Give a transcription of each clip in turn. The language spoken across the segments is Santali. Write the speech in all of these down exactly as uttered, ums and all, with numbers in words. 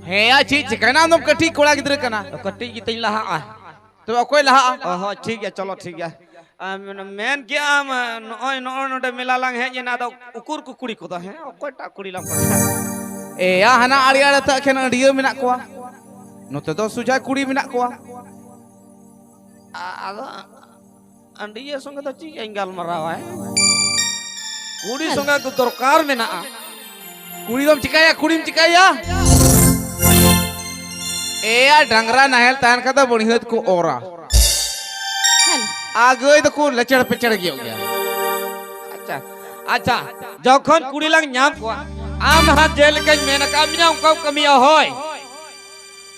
ᱦᱮᱸᱭᱟ, ᱪᱮᱫ ᱪᱤᱠᱟᱹᱭᱮᱱᱟ? ᱟᱢᱫᱚᱢ ᱠᱟᱹᱴᱤᱡ ᱠᱚᱲᱟ ᱜᱤᱫᱽᱨᱟᱹ ᱠᱟᱱᱟ᱾ ᱠᱟᱹᱴᱤᱡ ᱜᱮᱛᱤᱧ ᱞᱟᱦᱟᱜᱼᱟ᱾ ᱛᱚᱵᱮ ᱚᱠᱚᱭ ᱞᱟᱦᱟᱜᱼᱟ? ᱚ ᱦᱚᱸ, ᱴᱷᱤᱠ ᱜᱮᱭᱟ, ᱪᱚᱞᱚ, ᱴᱷᱤᱠ ᱜᱮᱭᱟ᱾ ᱟᱢ ᱢᱮᱱ ᱠᱮᱜᱼᱟᱢ, ᱱᱚᱜᱼᱚᱭ, ᱱᱚᱜᱼᱚᱭ ᱱᱚᱰᱮ ᱢᱮᱞᱟ ᱞᱟᱝ ᱦᱮᱡ ᱮᱱᱟ, ᱟᱫᱚ ᱩᱠᱩᱨ ᱠᱚ ᱠᱩᱲᱤ ᱠᱚᱫᱚ, ᱦᱮᱸ? ᱚᱠᱚᱭᱴᱟᱜ ᱠᱩᱲᱤ ᱞᱟᱝ ᱯᱟᱴᱷᱟᱣᱟ? ᱮᱭᱟ, ᱦᱟᱱᱟ ᱟᱲᱮ ᱟᱲᱮ ᱛᱮ ᱮᱠᱷᱮᱱ ᱟᱹᱰᱭᱟᱹ ᱢᱮᱱᱟᱜ ᱠᱚᱣᱟ, ᱱᱚᱛᱮ ᱫᱚ ᱥᱩᱡᱟ ᱠᱩᱲᱤ ᱢᱮᱱᱟᱜ ᱠᱚᱣᱟ᱾ ᱟ-, ᱟᱫᱚ ᱟᱹᱰᱤᱭᱟᱹ ᱥᱚᱸᱜᱮ ᱫᱚ ᱪᱮᱫ ᱤᱧ ᱜᱟᱞᱢᱟᱨᱟᱣᱟ, ᱦᱮᱸ? ᱠᱩᱲᱤ ᱥᱚᱸᱜᱮ ᱫᱚ ᱫᱚᱨᱠᱟᱨ ᱢᱮᱱᱟᱜᱼᱟ᱾ ᱠᱩᱲᱤ ᱫᱚᱢ ᱪᱤᱠᱟᱹᱭᱟ? ᱠᱩᱲᱤᱢ ᱪᱤᱠᱟᱹᱭᱟ? ᱮᱭᱟ, ᱰᱟᱝᱨᱟ ᱱᱟᱦᱮᱞ ᱛᱟᱦᱮᱱ ᱠᱷᱟᱱ ᱫᱚ ᱵᱟᱹᱲᱦᱟᱹᱛ ᱠᱚ ᱚᱨᱟ᱾ ᱦᱮᱞᱳ᱾ ᱟᱨ ᱜᱟᱹᱭ ᱫᱚᱠᱚ ᱞᱮᱪᱮᱲ ᱯᱮᱪᱮᱲ ᱜᱮᱭᱚᱜ ᱜᱮᱭᱟ᱾ ᱟᱪᱪᱷᱟ, ᱟᱪᱪᱷᱟ, ᱡᱚᱠᱷᱚᱱ ᱠᱩᱲᱤ ᱞᱟᱝ ᱧᱟᱢ ᱠᱚᱣᱟ, ᱟᱢ ᱱᱟᱦᱟᱜ ᱡᱮᱞᱮᱠᱟᱧ ᱢᱮᱱ ᱟᱠᱟᱫ ᱢᱮᱭᱟ, ᱚᱱᱠᱟᱢ ᱠᱟᱹᱢᱤᱭᱟ, ᱦᱳᱭ᱾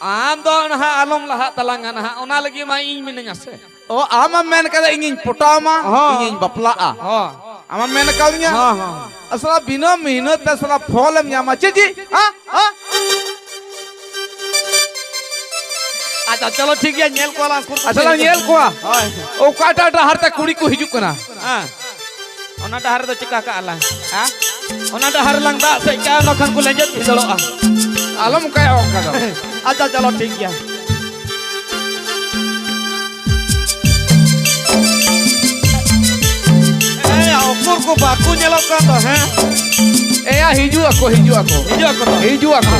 ᱟᱢ ᱫᱚ ᱱᱟᱦᱟᱜ ᱟᱞᱚᱢ ᱞᱟᱦᱟᱜ ᱛᱟᱞᱟᱝᱟ ᱱᱟᱦᱟᱜ, ᱚᱱᱟ ᱞᱟᱹᱜᱤᱫ ᱢᱟ ᱤᱧ ᱢᱤᱱᱟᱹᱧᱟ ᱥᱮ᱾ ᱚ, ᱟᱢᱮᱢ ᱢᱮᱱ ᱠᱟᱫᱟ ᱤᱧᱤᱧ ᱯᱚᱴᱟᱣ ᱟᱢᱟ, ᱦᱚᱸ᱾ ᱤᱧᱤᱧ ᱵᱟᱯᱞᱟᱜᱼᱟ᱾ ᱦᱚᱸ᱾ ᱟᱢᱮᱢ ᱢᱮᱱ ᱠᱟᱣᱫᱤᱧᱟ? ᱦᱚᱸ, ᱦᱚᱸ᱾ ᱟᱥᱚᱞᱟ ᱵᱤᱱᱟᱹ ᱢᱮᱦᱱᱚᱛ ᱛᱮ ᱥᱟᱞᱟ ᱯᱷᱚᱞᱮᱢ ᱧᱟᱢᱟ᱾ ᱪᱮᱫ ᱪᱮᱫ? ᱦᱟ? ᱦᱟ? ᱟᱪᱪᱷᱟ, ᱪᱚᱞᱚ, ᱴᱷᱤᱠ ᱜᱮᱭᱟ, ᱧᱮᱞ ᱠᱚᱣᱟ ᱞᱟᱝ, ᱩᱠᱩᱨ ᱠᱚ ᱟᱪᱪᱷᱟ, ᱞᱟᱝ ᱧᱮᱞ ᱠᱚᱣᱟ᱾ ᱦᱳᱭ᱾ ᱚᱠᱟᱴᱟᱜ ᱰᱟᱦᱟᱨ ᱛᱮ ᱠᱩᱲᱤ ᱠᱚ ᱦᱤᱡᱩᱜ ᱠᱟᱱᱟ? ᱦᱮᱸ᱾ ᱚᱱᱟ ᱰᱟᱦᱟᱨ ᱨᱮᱫᱚ ᱪᱤᱠᱟ ᱠᱟᱜᱼᱟ ᱞᱟᱝ? ᱦᱮᱸ? ᱚᱱᱟ ᱰᱟᱦᱟᱨ ᱨᱮᱞᱟᱝ ᱫᱟᱜ ᱥᱮᱫ ᱠᱟᱜᱼᱟ, ᱵᱟᱠᱷᱟᱱ ᱠᱚ ᱞᱮᱸᱡᱮᱫ ᱵᱷᱤᱸᱫᱟᱹᱲᱚᱜᱼᱟ᱾ ᱟᱞᱚᱢ ᱚᱱᱠᱟᱭᱟ ᱚᱱᱠᱟ ᱫᱚ᱾ ᱟᱪᱪᱷᱟ, ᱪᱚᱞᱚ, ᱴᱷᱤᱠ ᱜᱮᱭᱟ᱾ ᱮᱭᱟ, ᱩᱠᱩᱨ ᱠᱚ ᱵᱟᱠᱚ ᱧᱮᱞᱚᱜ ᱠᱟᱱ ᱫᱚ, ᱦᱮᱸ? ᱮᱭᱟ, ᱦᱤᱡᱩᱜ ᱟᱠᱚ, ᱦᱤᱡᱩᱜ ᱟᱠᱚ᱾ ᱦᱤᱡᱩᱜ ᱟᱠᱚ ᱛᱚ? ᱦᱤᱡᱩᱜ ᱟᱠᱚ᱾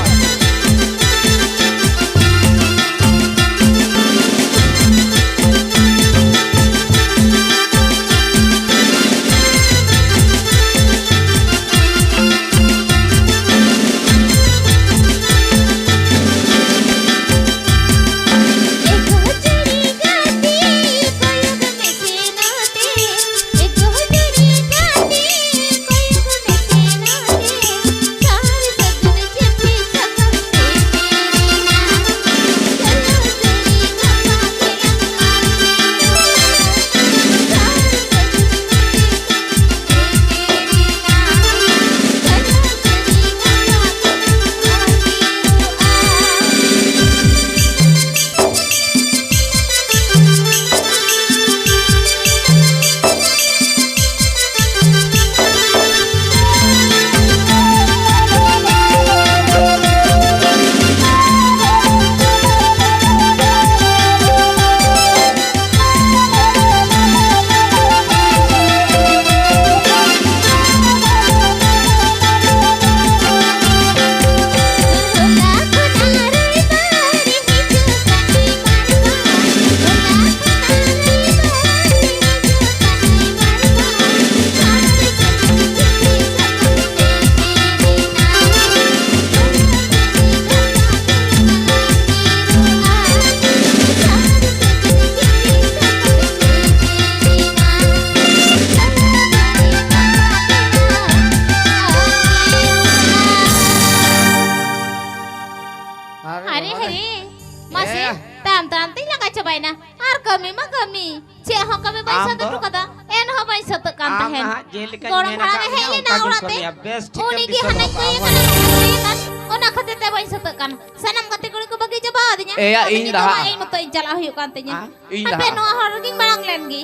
ᱦᱮᱸ, ᱢᱟᱥᱮ, ᱮ᱾ ᱛᱟᱭᱚᱢ ᱛᱟᱭᱚᱢ ᱛᱤᱧ ᱞᱟᱸᱜᱟ ᱪᱟᱵᱟᱭᱮᱱᱟ᱾ ᱟᱨ ᱠᱟᱹᱢᱤ ᱢᱟ ᱠᱟᱹᱢᱤ, ᱪᱮᱫ ᱦᱚᱸ ᱠᱟᱹᱢᱤ ᱵᱟᱹᱧ ᱟᱢ ᱥᱟᱹᱛ ᱫᱚ? ᱦᱚᱴᱚ ᱠᱟᱫᱟ, ᱮᱱᱦᱚᱸ ᱵᱟᱹᱧ ᱥᱟᱹᱛᱟᱹᱜ ᱠᱟᱱ ᱟᱢ ᱛᱟᱦᱮᱸᱱ᱾ ᱱᱟᱦᱟᱜ ᱡᱮᱞᱮᱠᱟᱧ ᱜᱚᱲᱚᱢ ᱢᱮᱱ ᱦᱟᱲᱟᱢᱮ ᱟᱠᱟᱫ ᱦᱮᱡ ᱢᱮᱭᱟ, ᱞᱮᱱᱟ ᱚᱱᱠᱟ ᱜᱮᱢ ᱚᱲᱟᱜ ᱛᱮ, ᱠᱟᱹᱢᱤᱭᱟ, ᱩᱱᱠᱟ ᱜᱮᱢ ᱩᱱᱤ ᱜᱮ ᱥᱚᱞᱦᱚᱜᱼᱟ᱾ ᱦᱟᱱᱟᱧ ᱠᱟᱹᱭ ᱟᱵᱚ ᱠᱟᱱᱟ, ᱱᱟᱦᱟᱧ ᱠᱟᱹᱭ ᱠᱟᱱ, ᱚᱱᱟ ᱠᱷᱟᱹᱛᱤᱨ ᱛᱮ ᱵᱟᱹᱧ ᱥᱟᱹᱛᱟᱹᱜ ᱠᱟᱱ᱾ ᱥᱟᱱᱟᱢ ᱜᱟᱛᱮ ᱠᱩᱲᱤ ᱠᱚ ᱵᱟᱹᱜᱤ ᱪᱟᱵᱟ ᱟᱹᱫᱤᱧᱟ᱾ ᱮᱭᱟ, ᱟᱫᱚ ᱤᱧ ᱱᱤᱛᱚᱜ ᱢᱟ ᱞᱟᱦᱟᱜᱼᱟ᱾ ᱤᱧ ᱢᱚᱛᱚ ᱤᱧ ᱪᱟᱞᱟᱜ ᱦᱩᱭᱩᱜ ᱠᱟᱱ ᱛᱤᱧᱟ᱾ ᱟ? ᱤᱧ ᱦᱟᱯᱮ, ᱞᱟᱦᱟᱜᱼᱟ᱾ ᱱᱚᱣᱟ ᱦᱚᱨ ᱨᱮᱜᱤᱧ ᱢᱟᱲᱟᱝ ᱞᱮᱱ ᱜᱮ᱾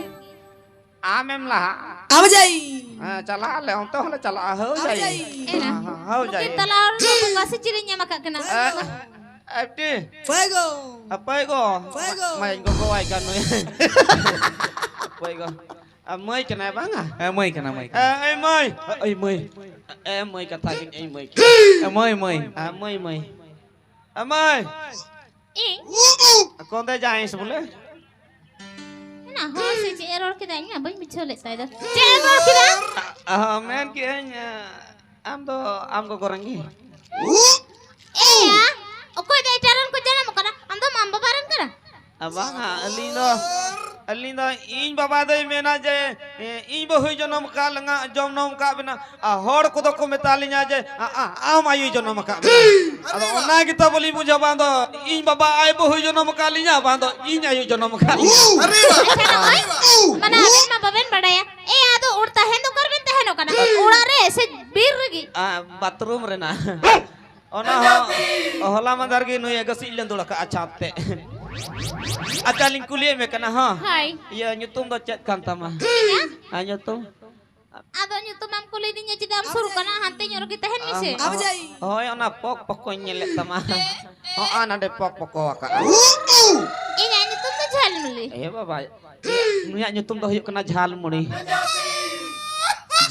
ᱟᱢᱮᱢ ᱞᱟᱦᱟᱜᱼᱟ᱾ ᱟᱵᱟᱡᱟᱭ᱾ ᱦᱮᱸ, ᱪᱟᱞᱟᱜ ᱟᱞᱮ, ᱚᱱᱛᱮ ᱦᱚᱸᱞᱮ ᱪᱟᱞᱟᱜᱼᱟ᱾ ᱦᱟᱹᱣ ᱡᱟᱭ᱾ ᱟᱵᱟᱡᱟᱭ᱾ ᱮᱱᱟ᱾ ᱦᱮᱸ, ᱦᱮᱸ, ᱦᱟᱹᱣ ᱡᱟᱭ᱾ ᱱᱩᱠᱤᱱ ᱛᱟᱞᱟ ᱦᱚᱲ ᱫᱚ ᱵᱚᱸᱜᱟ ᱥᱮ ᱪᱤᱞᱤᱧ ᱧᱟᱢ ᱟᱠᱟᱫ ᱠᱤᱱᱟ? ᱮ, ᱮᱯᱴᱤ᱾ ᱯᱟᱹᱭ ᱜᱚ᱾ ᱟ, ᱯᱟᱹᱭ ᱜᱚ᱾ ᱯᱟᱹᱭ ᱜᱚ᱾ ᱢᱟᱭᱟᱧ ᱜᱚᱜᱚᱣᱟᱭ ᱠᱟᱱ ᱱᱩᱭ᱾ ᱯᱟᱹᱭ ᱜᱚ᱾ ᱟ, ᱢᱟᱹᱭ ᱠᱟᱱᱟᱭ ᱵᱟᱝᱟ? ᱦᱮᱸ, ᱢᱟᱹᱭ ᱠᱟᱱᱟ, ᱢᱟᱹᱭ ᱮ, ᱠᱟᱱᱟ᱾ ᱮᱭ ᱢᱟᱹᱭ᱾ ᱮᱭ ᱢᱟᱹᱭ᱾ ᱮ, ᱢᱟᱹᱭ ᱠᱟᱛᱷᱟ ᱜᱤᱧ, ᱮᱭ ᱢᱟᱹᱭ᱾ ᱮ, ᱢᱟᱹᱭ, ᱢᱟᱹᱭ᱾ ᱟ, ᱢᱟᱹᱭ, ᱢᱟᱹᱭ᱾ ᱮ, ᱢᱟᱹᱭ᱾ ᱤᱧ? ᱠᱚᱸᱫᱮ ᱡᱟᱦᱟᱸᱭ ᱥᱮ ᱵᱚᱞᱮ? ᱚᱱᱟ ᱦᱚᱲ ᱥᱮ ᱪᱮᱫ ᱮ ᱨᱚᱲ ᱠᱮᱫᱟ? ᱤᱧ ᱢᱟ ᱵᱟᱹᱧ ᱵᱩᱡᱷᱟᱹᱣ ᱞᱮᱫ ᱛᱟᱭ ᱫᱚ᱾ ᱪᱮᱫ ᱮᱢ ᱨᱚᱲ ᱠᱮᱫᱟ? ᱚ, ᱢᱮᱱ ᱠᱮᱫᱟᱹᱧ, ᱟᱢ ᱫᱚ, ᱟᱢ ᱜᱚᱜᱚ ᱨᱮᱸᱜᱮ? ᱮᱭᱟ, ᱚᱠᱚᱭ ᱫᱚ ᱮᱴᱟᱜ ᱨᱮᱱ ᱠᱚ ᱡᱟᱱᱟᱢ ᱠᱟᱱᱟ? ᱟᱢ ᱫᱚ ᱟᱢ ᱵᱟᱵᱟ ᱨᱮᱱ ᱠᱟᱱᱟ? ᱟ, ᱵᱟᱝᱟ, ᱟᱹᱞᱤᱧ ᱫᱚ, ᱟᱹᱞᱤᱧ ᱫᱚ ᱤᱧ ᱵᱟᱵᱟ ᱫᱚᱭ ᱢᱮᱱᱟ ᱡᱮ, ᱮ, ᱤᱧ ᱵᱟᱹᱦᱩᱭ ᱡᱚᱱᱚᱢ ᱟᱠᱟᱫ ᱞᱟᱝᱟ, ᱡᱚᱱᱚᱢ ᱟᱠᱟᱫ ᱵᱮᱱᱟ, ᱟᱨ ᱦᱚᱲ ᱠᱚᱫᱚ ᱠᱚ ᱢᱮᱛᱟ ᱞᱤᱧᱟ ᱡᱮ, ᱟ, ᱟ, ᱟᱢ ᱟᱭᱳᱭ ᱡᱚᱱᱚᱢ ᱟᱠᱟᱫ ᱢᱮᱭᱟ᱾ ᱟᱫᱚ ᱚᱱᱟ ᱜᱮᱛᱚ ᱵᱟᱹᱞᱤᱧ ᱵᱩᱡᱷᱟᱹᱣᱟ, ᱵᱟᱝ ᱫᱚ ᱤᱧ ᱵᱟᱵᱟ ᱟᱡ ᱵᱟᱹᱦᱩᱭ ᱡᱚᱱᱚᱢ ᱟᱠᱟᱫ ᱞᱤᱧᱟ, ᱵᱟᱝ ᱫᱚ ᱤᱧ ᱟᱭᱳᱭ ᱡᱚᱱᱚᱢ ᱟᱠᱟᱫ ᱞᱤᱧᱟ᱾ ᱟᱪᱪᱷᱟ, ᱱᱚᱜᱼᱚᱭ, ᱢᱟᱱᱮ ᱟᱵᱮᱱ ᱢᱟ ᱵᱟᱵᱮᱱ ᱵᱟᱰᱟᱭᱟ᱾ ᱮ, ᱟᱫᱚ ᱚᱲ-, ᱛᱟᱦᱮᱱ ᱫᱚ ᱚᱠᱟ ᱨᱮᱵᱮᱱ ᱛᱟᱦᱮᱱᱚᱜ ᱠᱟᱱᱟ? ᱚᱲᱟᱜ ᱨᱮ ᱥᱮ ᱵᱤᱨ ᱨᱮᱜᱮ? ᱟ, ᱵᱟᱛᱷᱨᱩᱢ ᱨᱮᱱᱟᱜ᱾ ᱚᱱᱟ ᱦᱚᱸ ᱦᱚᱞᱟ ᱢᱟᱫᱷᱮᱨ ᱜᱮ ᱱᱩᱭ ᱜᱟᱹᱥᱤᱡ ᱞᱮ ᱫᱩᱲ ᱟᱠᱟᱫᱼᱟ ᱪᱷᱟᱫᱽ ᱛᱮ᱾ ᱟᱪᱪᱷᱟ, ᱞᱤᱧ ᱠᱩᱞᱤᱭᱮᱫ ᱢᱮ ᱠᱟᱱᱟ, ᱦᱚᱸ᱾ ᱦᱳᱭ᱾ ᱤᱭᱟᱹ, ᱧᱩᱛᱩᱢ ᱫᱚ ᱪᱮᱫ ᱠᱟᱱ ᱛᱟᱢᱟ? ᱤᱧᱟᱹᱜ? ᱟᱨ ᱧᱩᱛᱩᱢ? ᱟᱫᱚ ᱧᱩᱛᱩᱢ ᱮᱢ ᱠᱩᱞᱤᱭᱤᱫᱤᱧᱟ, ᱪᱮᱫᱟᱜ ᱮᱢ ᱥᱩᱨᱩᱜ ᱠᱟᱱᱟ? ᱦᱟᱱᱛᱮ ᱧᱚᱜ ᱨᱮᱜᱮ ᱛᱟᱦᱮᱱ ᱢᱮᱥᱮ᱾ ᱟᱢ, ᱦᱳᱭ, ᱚᱱᱟ ᱯᱚᱠ ᱯᱚᱠᱚᱧ ᱧᱮᱞᱮᱫ ᱛᱟᱢᱟ᱾ ᱦᱚᱸᱜᱼᱚ ᱱᱟᱰᱮ ᱯᱚᱠ ᱯᱚᱠᱚ ᱟᱠᱟᱫᱼᱟ᱾ ᱤᱧᱟᱹᱜ ᱧᱩᱛᱩᱢ ᱫᱚ ᱡᱷᱟᱞᱢᱩᱞᱤ᱾ ᱮ ᱵᱟᱵᱟ, ᱱᱩᱭᱟᱜ ᱧᱩᱛᱩᱢ ᱫᱚ ᱦᱩᱭᱩᱜ ᱠᱟᱱᱟ ᱡᱷᱟᱞᱢᱩᱲᱤ᱾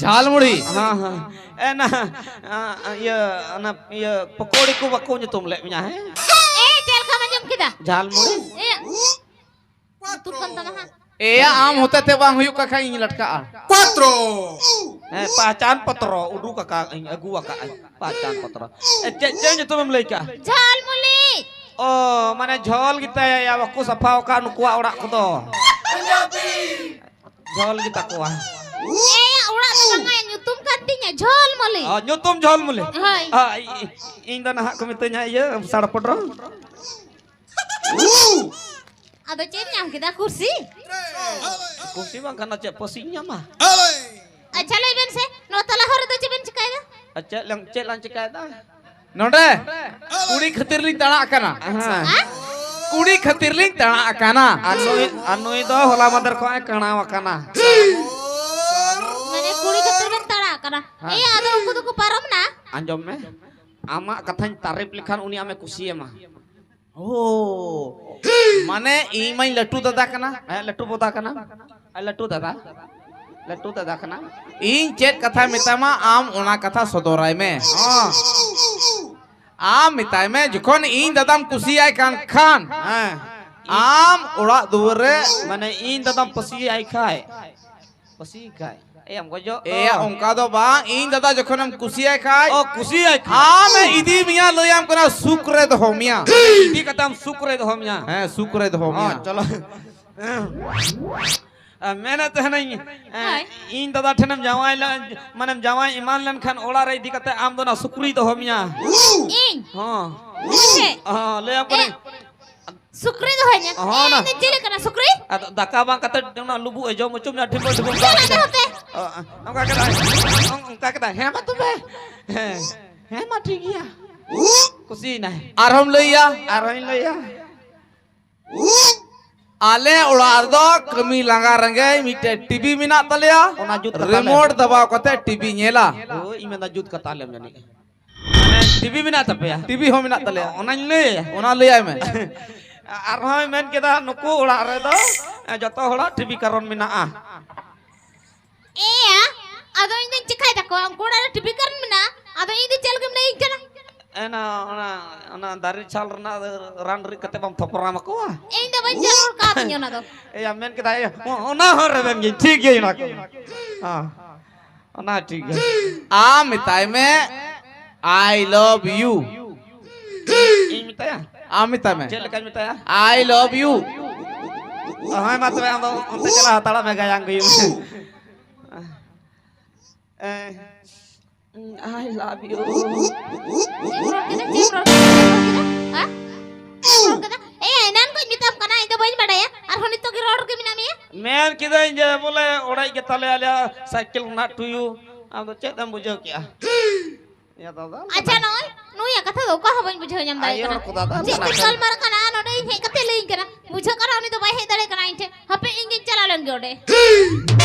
ᱡᱷᱟᱞᱢᱩᱲᱤ? ᱦᱮᱸ, ᱦᱮᱸ᱾ ᱮ, ᱱᱟ, ᱟ, ᱤᱭᱟᱹ, ᱚᱱᱟ, ᱤᱭᱟᱹ, ᱯᱚᱠᱚᱲᱤ ᱠᱚ ᱵᱟᱠᱚ ᱧᱩᱛᱩᱢ ᱞᱮᱫ ᱢᱮᱭᱟ, ᱦᱮᱸ? ᱮ, ᱪᱮᱫ ᱞᱮᱠᱟᱢ ᱟᱸᱡᱚᱢ ᱠᱮᱫᱟ? ᱡᱷᱟᱞᱢᱩᱲᱤ? ᱮ, ᱧᱩᱛᱩᱢ ᱠᱟᱱ ᱛᱟᱢᱟ ᱦᱟᱸᱜ᱾ ᱮᱭᱟ, ᱟᱢ ᱦᱚᱛᱮ ᱛᱮ ᱵᱟᱝ ᱦᱩᱭᱩᱜ ᱠᱟᱱ ᱠᱷᱟᱱ ᱤᱧ ᱞᱟᱴᱠᱟᱜᱼᱟ᱾ ᱯᱟᱛᱨᱚ᱾ ᱦᱮᱸ, ᱯᱟᱦᱪᱟᱱ ᱯᱚᱛᱨᱚ ᱩᱰᱩᱠ ᱟᱠᱟᱫ ᱟᱹᱧ, ᱟᱹᱜᱩ ᱟᱠᱟᱫ ᱟᱹᱧ, ᱯᱟᱦᱪᱟᱱ ᱯᱚᱛᱨᱚ᱾ ᱮ, ᱪᱮᱫ, ᱪᱮᱫ ᱧᱩᱛᱩᱢᱮᱢ ᱞᱟᱹᱭ ᱠᱟᱜᱼᱟ? ᱡᱷᱟᱞᱢᱩᱞᱤ᱾ ᱚ, ᱢᱟᱱᱮ ᱡᱷᱚᱞ ᱜᱮᱛᱟᱭᱟ, ᱭᱟ, ᱵᱟᱠᱚ ᱥᱟᱯᱷᱟ ᱟᱠᱟᱫ ᱱᱩᱠᱩᱣᱟᱜ ᱚᱲᱟᱜ ᱠᱚᱫᱚ᱾ ᱡᱷᱚᱞ ᱜᱮᱛᱟ ᱠᱚᱣᱟ᱾ ᱮᱭᱟ, ᱚᱲᱟᱜ ᱵᱟᱝᱟ, ᱧᱩᱛᱩᱢ ᱠᱟᱱ ᱛᱤᱧᱟ ᱡᱷᱚᱞᱢᱚᱞᱤ᱾ ᱚ, ᱧᱩᱛᱩᱢ ᱡᱷᱚᱞᱢᱚᱞᱤ᱾ ᱦᱳᱭ᱾ ᱟ, ᱤ-, ᱤ-, ᱤᱧ ᱫᱚ ᱱᱟᱦᱟᱜ ᱠᱚ ᱢᱤᱛᱟᱹᱧᱟ ᱤᱭᱟᱹ, ᱥᱟᱲᱯᱚᱴᱨᱚ᱾ ᱟᱫᱚ ᱪᱮᱫ ᱮᱢ ᱧᱟᱢ ᱠᱮᱫᱟ? ᱠᱩᱥᱤ? ᱠᱩᱥᱤ ᱵᱟᱝ ᱠᱟᱱᱟ, ᱪᱮᱫ ᱯᱟᱹᱥᱤᱧ ᱧᱟᱢᱟ? ᱟᱪᱪᱷᱟ, ᱞᱟᱹᱭ ᱵᱮᱱ ᱥᱮ, ᱱᱚᱣᱟ ᱛᱟᱞᱟ ᱦᱚᱨ ᱨᱮᱫᱚ ᱪᱮᱫ ᱵᱮᱱ ᱪᱤᱠᱟᱹᱭᱮᱫᱟ? ᱟᱨ ᱪᱮᱫ ᱞᱟᱝ, ᱪᱮᱫ ᱞᱟᱝ ᱪᱤᱠᱟᱹᱭᱮᱫᱟ? ᱱᱚᱰᱮ ᱠᱩᱲᱤ ᱠᱷᱟᱹᱛᱤᱨ ᱞᱤᱧ ᱛᱟᱲᱟᱜ ᱠᱟᱱᱟ᱾ ᱦᱮᱸ᱾ ᱦᱮᱸ? ᱠᱩᱲᱤ ᱠᱷᱟᱹᱛᱤᱨ ᱞᱤᱧ ᱛᱟᱲᱟᱜ ᱠᱟᱱᱟ᱾ ᱟᱨ ᱱᱩᱭ, ᱟᱨ ᱱᱩᱭ ᱫᱚ ᱦᱚᱞᱟ ᱢᱟᱫᱷᱮᱨ ᱠᱷᱚᱱ ᱮ ᱠᱟᱬᱟᱣ ᱟᱠᱟᱱᱟ᱾ ᱢᱟᱱᱮ ᱠᱩᱲᱤ ᱠᱷᱟᱹᱛᱤᱨ ᱵᱮᱱ ᱛᱟᱲᱟᱜ ᱠᱟᱱᱟ? ᱦᱮᱸ᱾ ᱮᱭᱟ, ᱟᱫᱚ ᱩᱱᱠᱩ ᱫᱚᱠᱚ ᱯᱟᱨᱚᱢ ᱱᱟ᱾ ᱟᱸᱡᱚᱢ ᱢᱮ, ᱟᱢᱟᱜ ᱠᱟᱛᱷᱟᱧ ᱛᱟᱨᱤᱯ ᱞᱮᱠᱷᱟᱱ ᱩᱱᱤ ᱟᱢᱮ ᱠᱩᱥᱤᱭᱟᱢᱟ᱾ ᱳ, ᱢᱟᱱᱮ ᱤᱧ ᱢᱟᱧ ᱞᱟᱹᱴᱩ ᱫᱟᱫᱟ ᱠᱟᱱᱟ᱾ ᱦᱮᱸ, ᱞᱟᱹᱴᱩ ᱵᱚᱫᱟ ᱠᱟᱱᱟ᱾ ᱦᱮᱸ, ᱞᱟᱹᱴᱩ ᱫᱟᱫᱟ᱾ ᱞᱟᱹᱴᱩ ᱫᱟᱫᱟ ᱠᱟᱱᱟ᱾ ᱤᱧ ᱪᱮᱫ ᱠᱟᱛᱷᱟ ᱢᱮᱛᱟᱢᱟ, ᱟᱢ ᱚᱱᱟ ᱠᱟᱛᱷᱟ ᱥᱚᱫᱚᱨᱟᱭ ᱢᱮ᱾ ᱦᱚᱸ᱾ ᱟᱢ ᱢᱮᱛᱟᱭ ᱢᱮ, ᱡᱚᱠᱷᱚᱱ ᱤᱧ ᱫᱟᱫᱟᱢ ᱠᱩᱥᱤᱭᱟᱭ ᱠᱟᱱ ᱠᱷᱟᱱ, ᱦᱮᱸ᱾ ᱟᱢ ᱚᱲᱟᱜ ᱫᱩᱣᱟᱹᱨ ᱨᱮ ᱢᱟᱱᱮ ᱤᱧ ᱫᱟᱫᱟᱢ ᱯᱟᱹᱥᱤᱭᱟᱭ ᱠᱷᱟᱭ᱾ ᱯᱟᱹᱥᱤ ᱠᱷᱟᱭ᱾ ᱮᱭ, ᱟᱢ ᱜᱚᱡᱚᱜ ᱫᱚ᱾ ᱮᱭᱟ, ᱚᱱᱠᱟ ᱫᱚ ᱵᱟᱝ, ᱤᱧ ᱫᱟᱫᱟ ᱡᱚᱠᱷᱚᱱᱮᱢ ᱠᱩᱥᱤᱭᱟᱭ ᱠᱷᱟᱭ, ᱚ, ᱠᱩᱥᱤᱭᱟᱭ ᱠᱷᱟᱭ᱾ ᱟᱢᱮ ᱤᱫᱤ ᱢᱮᱭᱟ, ᱞᱟᱹᱭᱟᱢ ᱠᱟᱱᱟ ᱥᱩᱠ ᱨᱮ ᱫᱚᱦᱚ ᱢᱮᱭᱟ᱾ ᱤᱫᱤ ᱠᱟᱛᱮᱢ ᱥᱩᱠ ᱨᱮ ᱫᱚᱦᱚ ᱢᱮᱭᱟ᱾ ᱦᱮᱸ, ᱥᱩᱠ ᱨᱮ ᱫᱚᱦᱚ ᱢᱮᱭᱟ᱾ ᱦᱚᱸ, ᱪᱚᱞᱚ᱾ ᱟ, ᱢᱮᱱᱮᱫ ᱛᱟᱦᱮᱱᱟᱹᱧ, ᱮ, ᱦᱳᱭ᱾ ᱤᱧ ᱫᱟᱫᱟ ᱴᱷᱮᱱᱮᱢ ᱡᱟᱶᱟᱭ ᱞᱮᱱ, ᱢᱟᱱᱮᱢ ᱡᱟᱶᱟᱭ ᱮᱢᱟᱱ ᱞᱮᱱᱠᱷᱟᱱ ᱚᱲᱟᱜ ᱨᱮ ᱤᱫᱤ ᱠᱟᱛᱮ ᱟᱢ ᱫᱚ ᱚᱱᱟ ᱥᱩᱠᱨᱤᱭ ᱫᱚᱦᱚ ᱢᱮᱭᱟ᱾ ᱤᱧ? ᱦᱚᱸ᱾ ᱪᱮᱫ? ᱦᱚᱸ, ᱞᱟᱹᱭᱟᱢ ᱠᱟᱹᱱᱟᱹᱧ᱾ ᱮ, ᱥᱩᱠᱨᱤ ᱫᱚᱦᱚᱭ ᱧᱟ? ᱦᱚᱸ, ᱮ, ᱱᱟ᱾ ᱤᱧ ᱫᱚ ᱪᱮᱫ ᱞᱮᱠᱟᱱᱟ ᱥᱩᱠᱨᱤ? ᱟᱫᱚ ᱫᱟᱠᱟ ᱵᱟᱝ ᱠᱟᱛᱮ ᱚᱱᱟ ᱞᱩᱵᱩᱜ ᱮ ᱡᱚᱢ ᱦᱚᱪᱚ ᱢᱮᱭᱟ, ᱰᱷᱤᱢᱵᱟᱹ ᱰᱷᱤᱢᱵᱟᱹ ᱪᱟᱞᱟᱜ ᱢᱮ ᱱᱚᱛᱮ᱾ ᱚ, ᱚᱱᱠᱟ ᱠᱮᱫᱟᱭ, ᱚᱱᱠᱟ ᱠᱮᱫᱟᱭ, ᱦᱮᱸ ᱢᱟ ᱛᱚᱵᱮ᱾ ᱦᱮᱸ, ᱦᱮᱸ ᱢᱟ ᱴᱷᱤᱠ ᱜᱮᱭᱟ᱾ ᱠᱩᱥᱤᱭᱮᱱᱟᱭ᱾ ᱟᱨᱦᱚᱸᱢ ᱞᱟᱹᱭᱟ? ᱟᱨᱦᱚᱸᱧ ᱞᱟᱹᱭᱟ᱾ ᱟᱞᱮ ᱚᱲᱟᱜ ᱨᱮᱫᱚ ᱠᱟᱹᱢᱤ ᱞᱟᱸᱜᱟ ᱨᱮᱸᱜᱮᱡ ᱢᱤᱫᱴᱮᱡ ᱴᱤᱵᱷᱤ ᱢᱮᱱᱟᱜ ᱛᱟᱞᱮᱭᱟ᱾ ᱚᱱᱟ ᱡᱩᱛ ᱠᱟᱛᱟ ᱞᱮ᱾ ᱨᱤᱢᱳᱴ ᱫᱟᱵᱟᱣ ᱠᱟᱛᱮ ᱴᱤᱵᱷᱤ ᱧᱮᱞᱟ᱾ ᱦᱳᱭ, ᱤᱧ ᱢᱮᱱᱫᱟ ᱡᱩᱛ ᱠᱟᱛᱟ ᱞᱮᱢ ᱡᱟᱹᱱᱤᱡ᱾ ᱢᱟᱱᱮ ᱴᱤᱵᱷᱤ ᱢᱮᱱᱟᱜ ᱛᱟᱯᱮᱭᱟ? ᱴᱤᱵᱷᱤ ᱦᱚᱸ ᱢᱮᱱᱟᱜ ᱛᱟᱞᱮᱭᱟ᱾ ᱚᱱᱟᱧ ᱞᱟᱹᱭ᱾ ᱚᱱᱟ ᱞᱟᱹᱭᱟᱭ ᱢᱮ᱾ ᱟᱨᱦᱚᱸᱭ ᱢᱮᱱ ᱠᱮᱫᱟ, ᱱᱩᱠᱩ ᱚᱲᱟᱜ ᱨᱮᱫᱚ, ᱮ, ᱡᱚᱛᱚ ᱦᱚᱲᱟᱜ ᱴᱤᱵᱷᱤ ᱠᱟᱨᱚᱱ ᱢᱮᱱᱟᱜᱼᱟ᱾ ᱮᱭᱟ, ᱟᱫᱚ ᱤᱧ ᱫᱚᱧ ᱪᱮᱠᱟᱭ ᱛᱟᱠᱚᱣᱟ? ᱩᱱᱠᱩ ᱚᱲᱟᱜ ᱨᱮ ᱴᱤᱵᱷᱤ ᱠᱟᱨᱚᱱ ᱢᱮᱱᱟᱜᱼᱟ, ᱟᱫᱚ ᱤᱧ ᱫᱚ ᱪᱮᱫ ᱞᱟᱹᱜᱤᱫ ᱮᱢ ᱞᱟᱹᱭᱟᱹᱧ ᱠᱟᱱᱟ? ᱮᱱᱟ, ᱚᱱᱟ, ᱚᱱᱟ ᱫᱟᱨᱮ ᱪᱷᱟᱞ ᱨᱮᱱᱟᱜ ᱨᱟᱱ ᱨᱤᱫ ᱠᱟᱛᱮ ᱵᱟᱢ ᱛᱷᱚᱯᱨᱟᱢ ᱟᱠᱚᱣᱟ? ᱤᱧ ᱫᱚ ᱵᱟᱹᱧ ᱡᱟᱹᱨᱩᱲ ᱠᱟᱣᱫᱤᱧᱟ ᱚᱱᱟ ᱫᱚ᱾ ᱮᱭᱟ, ᱢᱮᱱ ᱠᱮᱫᱟᱭ, ᱚ-, ᱚᱱᱟ ᱦᱚᱸ ᱨᱮᱵᱮᱱ ᱜᱤᱧ, ᱴᱷᱤᱠ ᱜᱮᱭᱟ, ᱚᱱᱟ ᱠᱚ᱾ ᱦᱮᱸ, ᱚᱱᱟ ᱴᱷᱤᱠ ᱜᱮᱭᱟ᱾ ᱟᱢ ᱢᱮᱛᱟᱭ ᱢᱮ, "I love you"᱾ ᱤᱧ ᱢᱮᱛᱟᱭᱟ? ᱟᱢ ᱢᱮᱛᱟᱭ ᱢᱮ᱾ ᱪᱮᱫ ᱞᱮᱠᱟᱧ ᱢᱮᱛᱟᱭᱟ? "I love you"᱾ ᱦᱳᱭ, ᱢᱟ ᱛᱚᱵᱮ, ᱟᱢ ᱫᱚ ᱚᱱᱛᱮ ᱪᱟᱞᱟᱣ ᱦᱟᱛᱟᱲᱚᱜ ᱢᱮ, ᱜᱟᱭᱟᱱ ᱠᱚ ᱦᱩᱭᱩᱜ ᱢᱮ᱾ ᱮ, I love you. ᱪᱮᱫ ᱮᱢ ᱨᱚᱲ ᱠᱮᱫᱟ? ᱪᱮᱫ ᱮᱢ ᱨᱚᱲ ᱠᱮᱫᱟ? ᱦᱮᱸ? ᱪᱮᱫ ᱮᱢ ᱨᱚᱲ ᱠᱮᱫᱟ? ᱮᱭ, ᱮᱱᱟᱱ ᱠᱷᱚᱡ ᱢᱮᱛᱟᱢ ᱠᱟᱱᱟ, ᱤᱧ ᱫᱚ ᱵᱟᱹᱧ ᱵᱟᱰᱟᱭᱟ᱾ ᱟᱨᱦᱚᱸ ᱱᱤᱛᱚᱜ ᱜᱮ ᱨᱚᱲ ᱨᱮᱜᱮ ᱢᱮᱱᱟᱜ ᱢᱮᱭᱟ᱾ ᱢᱮᱱ ᱠᱤᱫᱟᱹᱧ ᱡᱮ ᱵᱚᱞᱮ ᱚᱲᱮᱡ ᱜᱮ ᱛᱟᱞᱮ ᱟᱞᱮᱭᱟᱜ ᱥᱟᱭᱠᱮᱞ ᱨᱮᱱᱟᱜ ᱴᱩᱭᱩ᱾ ᱟᱢ ᱫᱚ ᱪᱮᱫ ᱮᱢ ᱵᱩᱡᱷᱟᱹᱣ ᱠᱮᱜᱼᱟ? ᱭᱟ ᱫᱟᱫᱟ, ᱟᱪᱪᱷᱟ, ᱱᱚᱜᱼᱚᱭ ᱱᱩᱭᱟᱜ ᱠᱟᱛᱷᱟ ᱫᱚ ᱚᱠᱟ ᱦᱚᱸ ᱵᱟᱹᱧ ᱵᱩᱡᱷᱟᱹᱣ ᱧᱟᱢ ᱫᱟᱲᱮᱭᱟᱜ ᱟᱭᱳ ᱠᱟᱱᱟ᱾ ᱦᱚᱲ ᱠᱚ ᱫᱟᱫᱟ ᱪᱮᱫ ᱠᱟᱱᱟ ᱠᱚ ᱠᱚ᱾ ᱜᱟᱞᱢᱟᱨᱟᱜ ᱠᱟᱱᱟ, ᱱᱚᱰᱮ ᱤᱧ ᱦᱮᱡ ᱠᱟᱛᱮ ᱞᱟᱹᱭᱟᱹᱧ ᱠᱟᱱᱟ, ᱵᱩᱡᱷᱟᱹᱜ ᱠᱟᱱᱟ, ᱩᱱᱤ ᱫᱚ ᱵᱟᱭ ᱦᱮᱡ ᱫᱟᱲᱮᱭᱟᱜ ᱠᱟᱱᱟ ᱤᱧ ᱴᱷᱮᱱ᱾ ᱦᱟᱯᱮ, ᱤᱧ ᱜᱤᱧ ᱪᱟᱞᱟᱣ ᱞᱮᱱ ᱜᱮ ᱚᱸᱰᱮ᱾